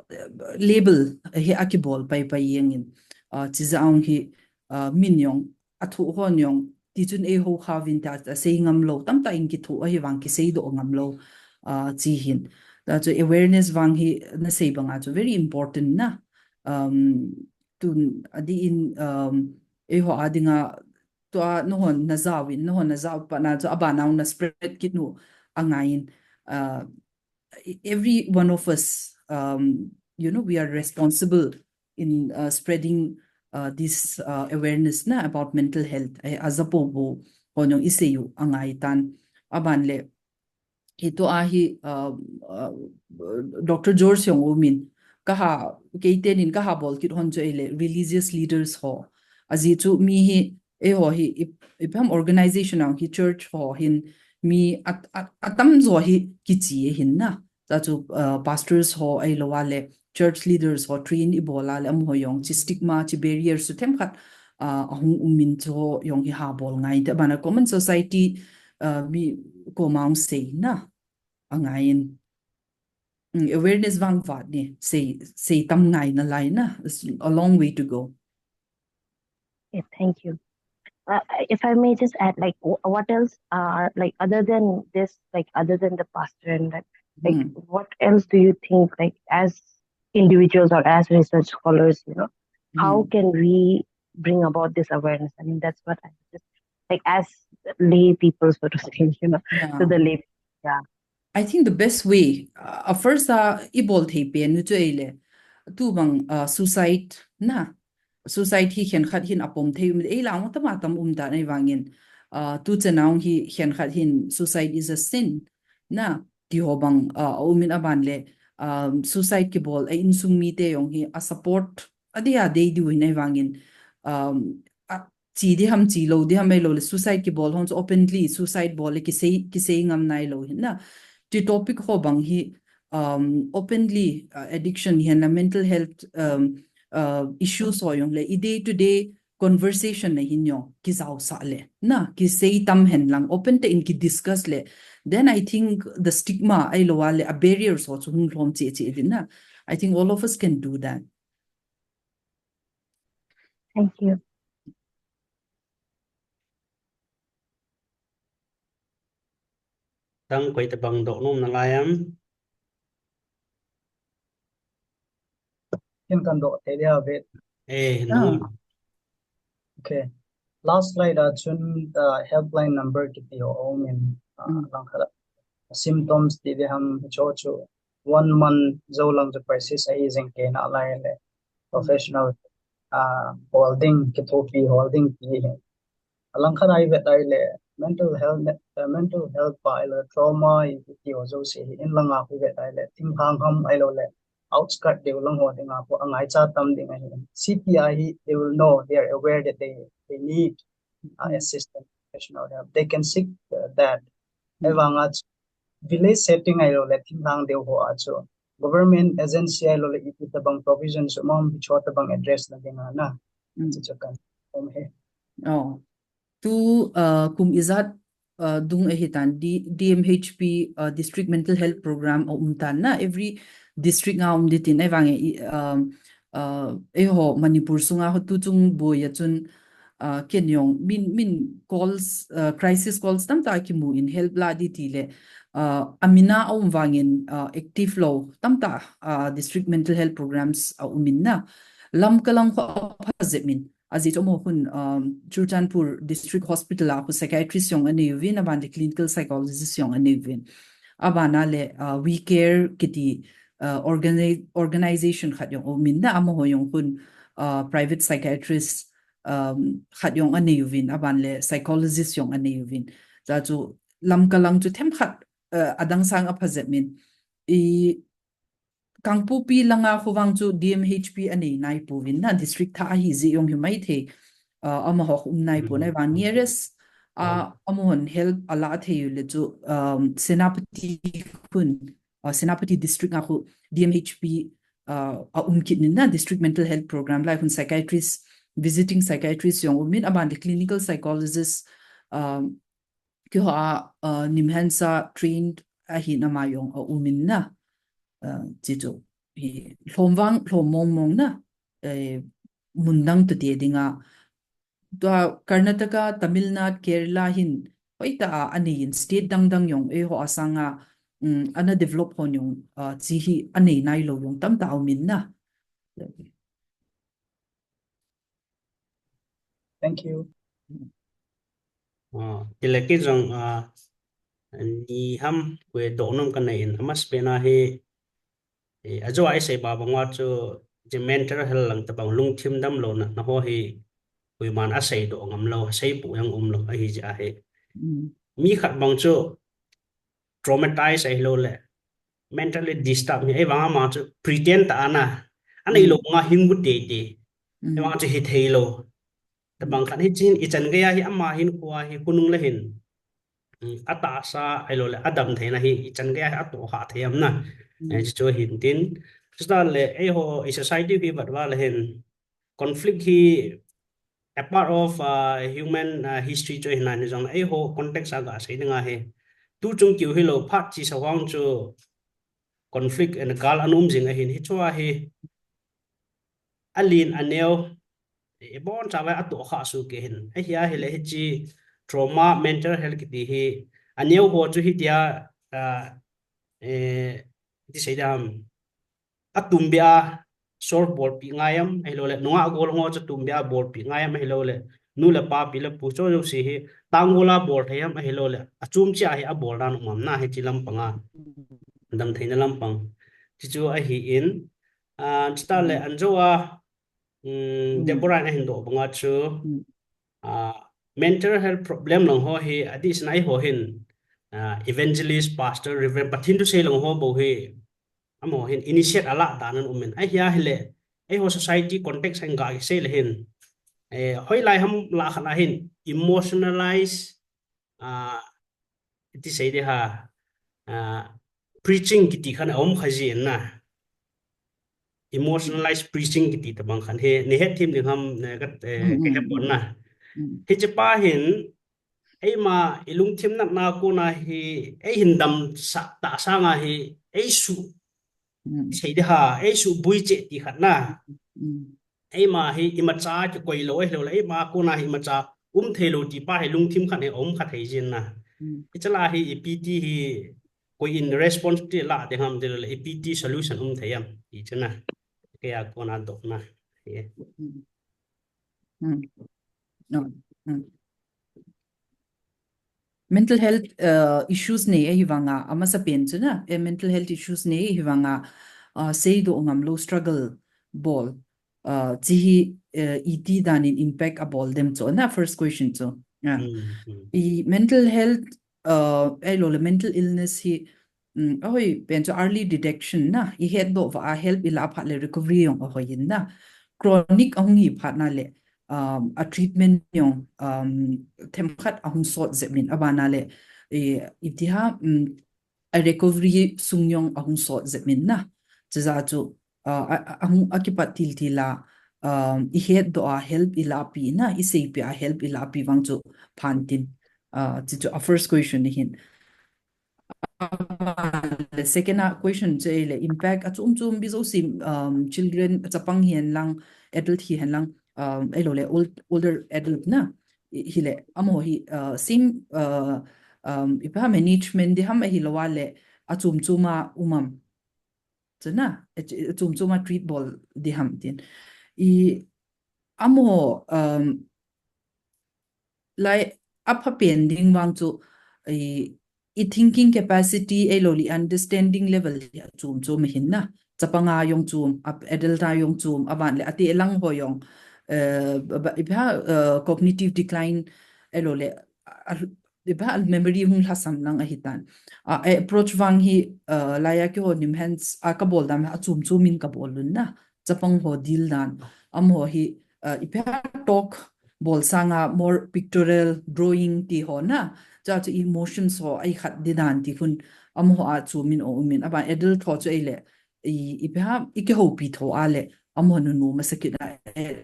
label hi akibol pai pai jeng in. Uh, chijeh a hi, uh, min jong, athu hon jong, tichun eiho kha vin ta, ta sei ngam lou, tamtah in kithu ahivang kisei doh ngam lou, uh, chi hin. Tua chu awareness vang hi nasei bang a chu very important na. Um, tun adih in, um, eiho a ding a tua nahon najao in, nahon najao pat na chu aban a na spread kit u angai in. Uh, e-, every one of us, um, you know, we are responsible in, uh, spreading, uh, this, uh, awareness na about mental health. Eh, aja pou pou hon jong isei u angai tan. Aban le, hitu a hi, uh, uh, Doctor George jong um in, kaha, keiten in kaha bol kit hon chu ahile religious leaders ho. Ajeh chu mi hi, eiho hi, ip-, ipi ham organization a hi church ho hin mi at, at, atamjo hi kiche ahin na. Tua chu, uh, pastors ho ahilou a le church leaders ho train ibol a le amaho jong chi stigma, chi barriers chu themkhat, uh, ahung um in chu jong hi habol ngai te. Aban a common society, uh, mi koma hung sei na angai in. Mm, awareness vang vat ni, sei, sei tam ngai nalai na. It's a long way to go. Yeah, thank you. Uh, if I may just add, like, wh- what else are, like, other than this, like, other than the pastor and that, like, Hmm. what else do you think, like, as individuals or as research scholars, you know, How Hmm. can we bring about this awareness? I mean, that's what I just, like, as lay people, so to say, you know, to Yeah. the lay. Yeah. I think the best way, uh, first, uh, i bol thei pen nu chu ei le. Tu bang, uh, suicide na. Suicide hi khenkhat hin apom thei um, ei lang tam tam um ta nei vangin. Uh, tu chenau hi khenkhat hin suicide is a sin. Na, ti ho bang, uh, a um in aban le, um, suicide kibol a insung mite jong hi a support a dia dei diu hin nei vangin. Um, a, chi di ham chi lo, di ham ei lo le suicide kibol hon chu openly suicide bol le kisei, kisei ngam nai lo hin na. Ti topic ho bang hi, um, openly, uh, addiction hi na mental health, um, uh, issues ho jong le i day to day conversation na hin jong kijao sah le na kisei tam hen lang open te in ki discuss le, then I think the stigma ei lo a le a barriers ho chu hung lhom che che din na. I think all of us can do that. Thank you. Tang koi tabang doh nom na lai am? Hin kan doh thei dia ve. Eh, Ah. no. Okay. Last slide a chun, uh, helpline number kiti ho um in, uh, Mm. lang khat a symptoms ti di ham cho chu one month jou lang chu persist ahi jeng kei na lai le professional, uh, holding, kithopi holding ti hi. Alang khat a i vet a ile mental health, uh, mental health pa ile trauma i ti ho jouse hi in lang a i vet a ile thinglhang ham ahilou le outskirt deu lang ho ding a pon angaicha tam ding ahi. C P R hi they will know, they are aware that they, they need, uh, Mm. assistance, professional help. They can seek, uh, that. Mm. Ahivang a chu village setting ahilou le thinglhang deu ho a chu government agency ahilou le iti tabang provision chu um am, hicho tabang address na ding a na. Mm. Chu chu kan um he. Oh. Tu, uh, kum ijat, uh, dung ahi tan D-, D M H P, uh, District Mental Health Program a um tan na. Every district a um di tin ahivang e, um, uh, eiho Manipur sunga ho tu chung boi a chun, uh, ken jong min, min calls, uh, crisis calls tamtah kimu in help la di ti le, uh, amin a um vangin, uh, active lou tamtah, uh, district mental health programs a um in na. Lamka lang ho apha jep in. Ajeh chu amaho khun, um, Churachandpur District Hospital a khu psychiatrist jong anei uvin, aban le clinical psychologist jong anei uvin. Aban a le, uh, We Care kiti, uh, organi-, organization khat jong um in na amaho jong khun, uh, private psychiatrist, um, khat jong anei uvin, aban le psychologist jong anei uvin. Chu chu Lamka lang chu themkhat, uh, adang sang apha jep in. I Kangpokpi langa khu vang chu D M H P anei nai pouvin na district thah ahi jeh jong hi mai thei, uh, amaho um nai pon ahivang nearest, uh, amahon help ala thei u le chu, um, Senapati khun, uh, Senapati district a khu D M H P, uh, a um kit in na district mental health program lai khun psychiatrist, visiting psychiatrist jong um in aban le clinical psychologist, um, keiho a, uh, NIMHANS a trained ahin ama jong a um in na, uh, chu chu hi lhom vang lhom mong mong na, eh, mun dang toh te ding a. Tua Karnataka, Tamil Nadu, Kerala hin hoitah a anei in state dang dang jong eiho a sanga, um, ana develop hon jong, uh, chu hi anei nai lou jong tamtah a um in na. Thank you. Ah, ile kei jong, ah, ni ham koi doh nom kanei in amasapen a hi, eh, ajo a isei ba bang uva chu, chu mental health lang tabang lungthim damlouna, na ho hi koiman asei doh ngam lou, asei pu jong um lou ahi jeh a hi. Mm. Mi khat bang chu traumatize ahilou le mentally disturb hi, ahivang ama chu pretend tah a na, anei lou nga hing bu tei tei. Mm. Ahivang chu hi thei lou. Tabang khat hi chin ichan gei a hi ama hin khua hi khonung le hin, mm, atahsa ahilou le adam theina hi ichan gei a hi atoh kha thei am na. Mm. Eh, chu chu hin tin. Chutah le eiho i society hi vet uva le hin conflict hi a part of, uh, human, uh, history chu ahi nai jong eiho context a ga sei ding a hi. Tu chung kiu hilou phat chi sa vang chu conflict and gal ana um jing ahin hichu a hi. Alen aneo, ibon chavai atoh kha soh kei hin. Ahi a hile hiche trauma, mental health kiti hi, aneo ho chu hitia, ah, eh, ti sei dam, atumbeh a, solve bolpi ngai am, ahilou le, nungah gol ho chu tumbeh a bolpi ngai am, ahilou le, nu le pa, pi le pu cho jouse hi, tanggol a bol thei am, ahilou le, achom cheh a hi abol dan um am na, hiche lampang a, damtheina lampang. Chuchu ahin, ah, chutah le, anjo a, um, Deborah in ahin doh banga chu, ah, mental health problem lang ho hi, adeh seh a eiho hin, ah, evangelist, pastor, reverend, Pathen thusei lang ho bou hi, amaho hin initiate alah dan aum in. Ahia hile, eiho society context a hin ga kisei le hin, eh, hoilai ham lah khat a hin emotionalize, ah, iti sei ding ham, ah, preaching kiti khat aum kha jin na. Emotionalized preaching kiti tabang khat hi, nei hetthem ding ham, eh, ka, eh, kahe pon na. Hiche pa hin, eima ilungthim natna kona hi, eihin damsah tah sanga hi, eisuh, sei ding ham, eisuh bui cheh ti khat na. Eima hi imacha kikoi lou, ahilou le, eima kona hi imacha um thei lou ti pa hi lungthim khat hi aum kha thei jin na. Hiche lah hi ipi ti hi, koi in responsibility lah ding ham, ahilou le, ipi ti solution um thei am, ti chu na. Kei a kona dohna. Mental health, uh, issues nei ahi vanga, amasapen chu na, eh, mental health issues nei ahi vanga, uh, seidoh ngam lou struggle bol, uh, chu hi, uh, iti dan in impact abol dem chu na, first question chu. I mental health, uh, ahilou le mental illness hi, um, ahoipen chu early detection na, ihetdoh uva a help ilah phat le recovery jong ahoi in na. Chronic ahung hi phat na le, um, a treatment jong, um, themkhat ahung sot jep in, abana le, eh, iti ham, um, a recovery sung jong ahung sot jep in na. Chujeh chu, uh, a, a, ahung akipat til til a, um, ihetdoh a help ilahpi na, iseipi a help ilahpi vang chu pha intin. Uh, chuchu a first question ahin. Le second a question chu ahile impact achom chom ipi jouse, um, children, chapang hihen lang, adult hihen lang, um, ahilou le old, older adult na, hile, amaho hi, uh, same, uh, um, ipi ham management ding ham ahilou le achom chom a um am. Chu na, achom chom a treat bol ding ham tin. I, amaho, um, lai aphapen ding vang chu, i, i thinking capacity ahilou le understanding level hi achom chom ahin na. Chapang a jong chom, a, adult a jong chom, aban le ate lang ho jong, eh, ba, ba, ipi ham, eh, cognitive decline ahilou le, a, ipi ham memory hung lhasam lang ahitan. A, approach vang hi, eh, laiya keiho NIMHANS a kabol dan a achom chom in kabol un na. Chapang ho deal dan. Amaho hi, uh, ipi ham talk bol sanga more pictorial drawing ti ho na. Chua chu emotions ho ahi khat ding dan ti khun amaho achom in aum in. Aban adult ho chu ahile, i, ipi ham ikihoupi tho a le, amaho nunu masa kit a, eh,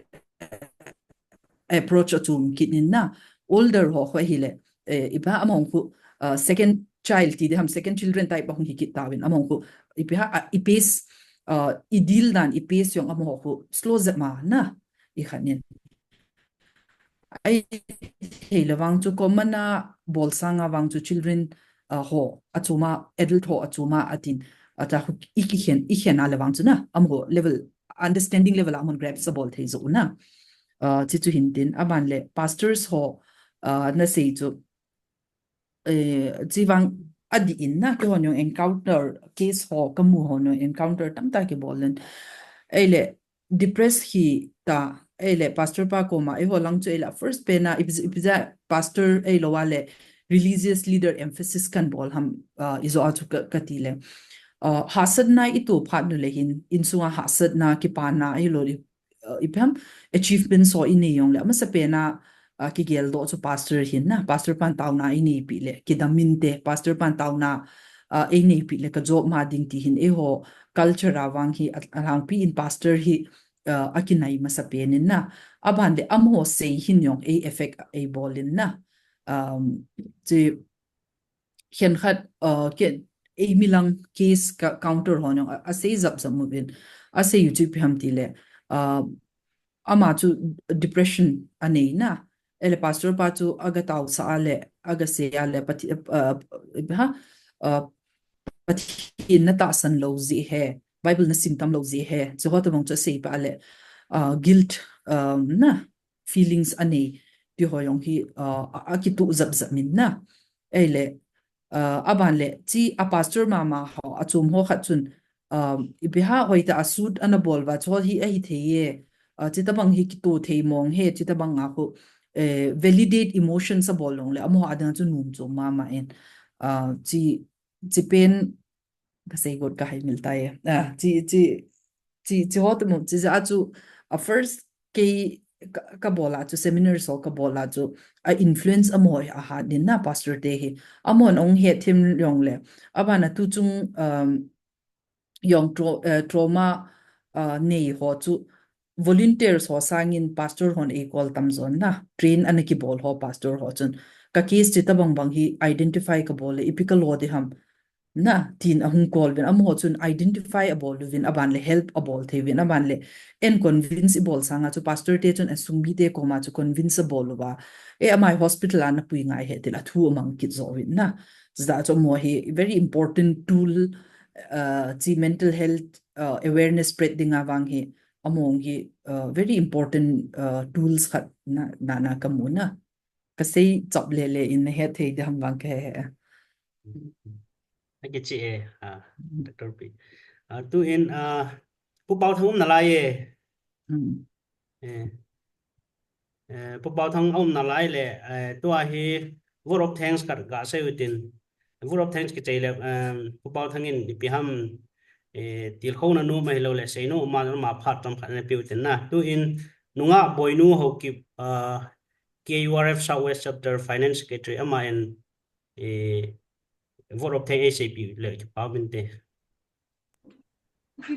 approach achom kit in na. Older ho khu ahile, eh, ipi ham amaho khu, uh, second child ti ding ham, second children type ahung hi kit tauvin, amaho khu, ipi ham, uh, i pace, uh, i deal dan, i pace jong amaho khu slow jep ma na, i khat in. Ahithei le vang chu common a bol sanga vang chu children, uh, ho achom a, adult ho achom a atin, ata khu i kikhen, i khen a le vang chu na, amaho level, understanding level a amahon grasp abol thei jou na. Uh, chuchu hin tin, aban le pastors ho, uh, nasei chu, eh, chu vang adih in na, keihon jong encounter case ho, kamu ho jong encounter tamtah kibol in. Ahile, depressed hita, ahile, pastor pa koma, eiho lang chu ahile, first pen a, ipi, ipi jeh a pastor ahilou le, religious leader emphasis kan bol ham, uh, ijo a chu ka, kati le. Uh, hahsatna ito phat nu le hin, insunga hahsatna, kipana, ahilou le, uh, ipi ham achievements ho inei jong le, amasapen a, uh, kigeldoh chu pastor hin na, pastor pan taona eineipi le, kidam inte, pastor pan taona, uh, eineipi le, ka job ma ding ti hin, eiho culture a vang hi, a, alhangpi in pastor hi, uh, akinai masapen in na, aban le amaho sei hin jong ei effect eibol in na, um, chu khenkhat, uh, ke, eimi lang case ka counter ho jong a, asei jap jap uvin. Asei u chu ipi ham ti le, uh, ama chu depression anei na. Ahile pastor pa chu aga taosah a le, aga sei a le, Pathe-, uh, ha, uh, Pathen natahsan lou jeh ahi, Bible na sim tam lou jeh he, chu ho tabang chu asei pa le, uh, guilt, um, na, feelings anei, ti ho jong hi, uh, a, akituh jap jap min na. Ei le, uh, aban le, chi a pastor mama ho, achom ho khat chun, um, ipi ham hoitah a suit ana bol uva, chu hi ahi thei e, uh, chi tabang hi kituh thei mong he, chi tabang a khu, eh, validate emotions abol long le, amaho a dinga chu nom chom mama in, uh, chi, chi pen, ka sei got ka hai mil tai. Ah, chi, chi, chi, chi ho tu mu, chi ja chu, a first kei ka, ka bol a chu, seminar so ka bol a chu, a influence amaho hi a hat din na pastor te hi. Amaho ong het thim jong le. Aban a tu chung, um, jong tro-, eh, trauma, uh, nei ho chu, volunteers ho sangin pastor hon ei call tam jon na, train ana kibol ho pastor ho chun. Ka case chi tabang bang hi identify ka bol le, ipi ka lo di ham. Na, tin ahung call uvin, amaho chun identify abol uvin, aban le help abol thei uvin, aban le en convince ibol sanga chu pastor te chun asung mite koma chu convince abol uva. E, amai hospital a na pui ngai he til a thu amang kit jo uvin na. Chu ja chu amaho hi very important tool, uh, chi mental health, uh, awareness spread dinga vang hi, amaho hi, uh, very important, uh, tools khat na, na, na ka mu na. Ka sei chap le le in na het thei di ham vang ka he he. Akichi e, ah, Doctor P. Ah, tu in, ah, Pu Paothang um nalai e. Hmm. Eh, eh, Pu Paothang um nalai le, eh, tua hi vote of thanks ka, ka sei utin. Vote of thanks kichai le, um, Pu Paothang in ipi ham, eh, tilkhouna nu ma hilou le, sei nu ma, ma phat tam khat na piu tin na. Tu in, nunga Boinu Haokip, ah, K U R F Southwest Chapter Finance Secretary ama in, eh, vote of thanks ei sei piu le, kipa min te. Ah,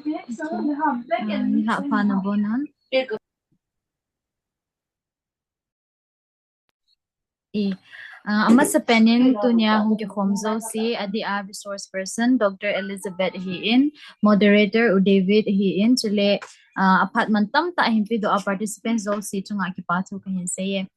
ni ha pha na bon an. I, ah, amasa pen in tunia hung kikhom jouse, adeh a resource person, Doctor Elizabeth hi in, moderator U David hi in, chule, ah, aphat man tamtah hin pedoh a participant jouse chunga kipa thu kahin sei e.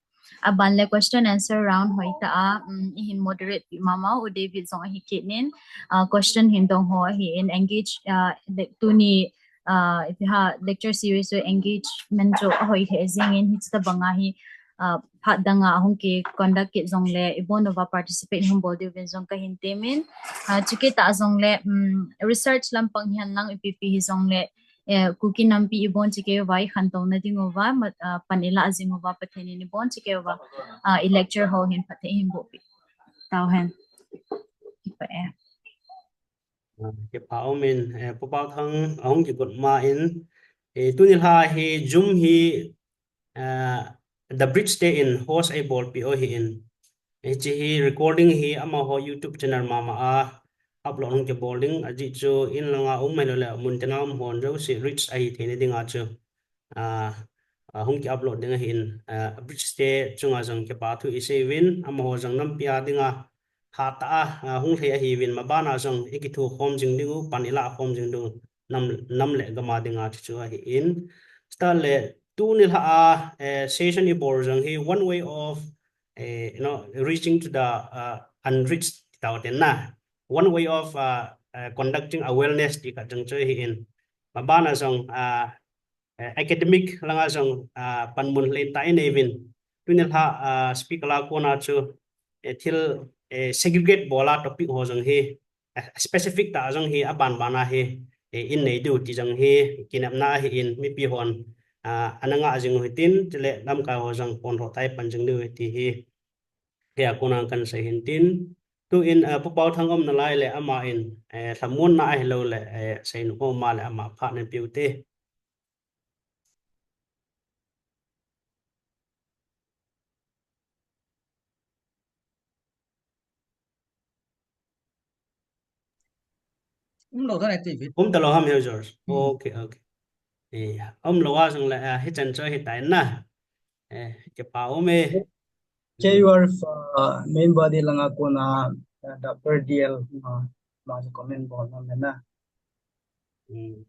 Aban le question answer round hoitah a, um, ihin moderate pi mama, U David jong ahi kit in, ah, question hin dong ho ahi in engage, ah, le, tuni, ah, ipi ham lecture series chu engagement chu ahoi lheh jing in hiche tabang a hi, ah, phat dang a hung ki conduct kit jong le ibon uva participate hung bol diuvin jong kahin temin, ah, chukit a jong le, um, research lampang hihen lang ipi pi hi jong le, eh, Kuki nampi ibon chikei uva ikhantou na ding uva, ma, ah, pan ilah jing uva, Pathen in ibon chikei uva, ah, i lecture ho hin phatthei hin boh pi tau hen. Kipa e. Ah, kipa um in, eh, Pu Paothang ahung kigot ma in, eh, tuni lha hi Zoom hi, ah, The Bridge te in host ei bolpi u hi in. Hiche hi recording hi amaho YouTube channel mama a upload hung kibol ding, ajeh chu in langa um hilou le mun tina um hon jouse reach ahi theina dinga chu, ah, ah, hung ki upload ding ahi in, ah, Bridge te chunga jong kipa thu isei uvin, amaho jong nampi a dinga hatah a, ah, hung lhei ahiuvin, maban a jong ikithokhom jing diu, pan ilah khom jing diu, nam, nam le gam a dinga chu chu ahi in. Chutah le tuni lha a, eh, session ibol jong hi one way of, eh, you know, reaching to the, uh, unreached, ti tau ten na. One way of, uh, uh, conducting awareness ti khat jong chu ahi in. Maban a jong, uh, eh, academic langa jong, ah, panmun lentah inei uvin. Tuni lha, ah, speaker a kona chu, eh, thil, eh, segregate bol a topic ho jong hi, eh, specific tah jong hi aban ban a hi, eh, inei diu ti jong hi kinepna ahi in mipi hon, ah, ana ngah jing u hitin, chule lamkai ho jong pon ho tai pan jing diu hi ti hi. Hia kona kan sei hin tin, tu in, eh, Pu Paothang um nalai le ama in, eh, lhamonna ahilou le, eh, seinu um a le ama phat nei piu te. Um lou ta nai ti vi. Um ta lou ham heo George. Hmm. Okay, okay. Eh, um lou a jong le, eh, hichan chu hitai na. Eh, kipa um e. K U R F, uh, main body langa kona, uh, Doctor D L, uh, ma comment bol na na. Hmm.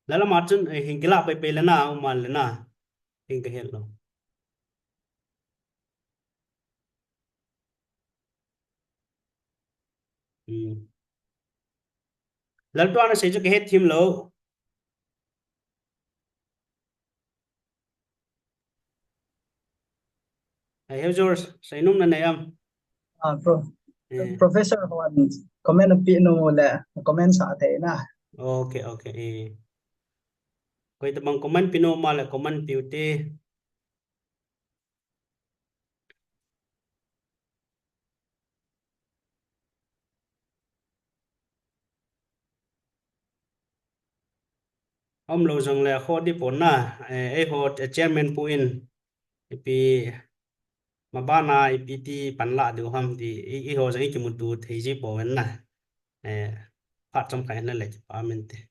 Lala ma chun, eh, hin kila pai pai le na, um man le na. Hin ka het lou. Hmm. Laltuan asei chu kahet thim lou. Ai, Heo George, seinom nanei am? Ah, pro-, eh. Professor hon comment api nom le, comment sa thei na. Okay, okay, eh. Koi tabang comment pe nom a le comment pe u te. Umlou jongle kho di pon na, eh, eiho, eh, chairman pu in, ipi, maban a ipi ti panla diu ham ti, i, eiho jong ikimuto thei ji pon na. Eh, phat chomkhat in le kipa mente.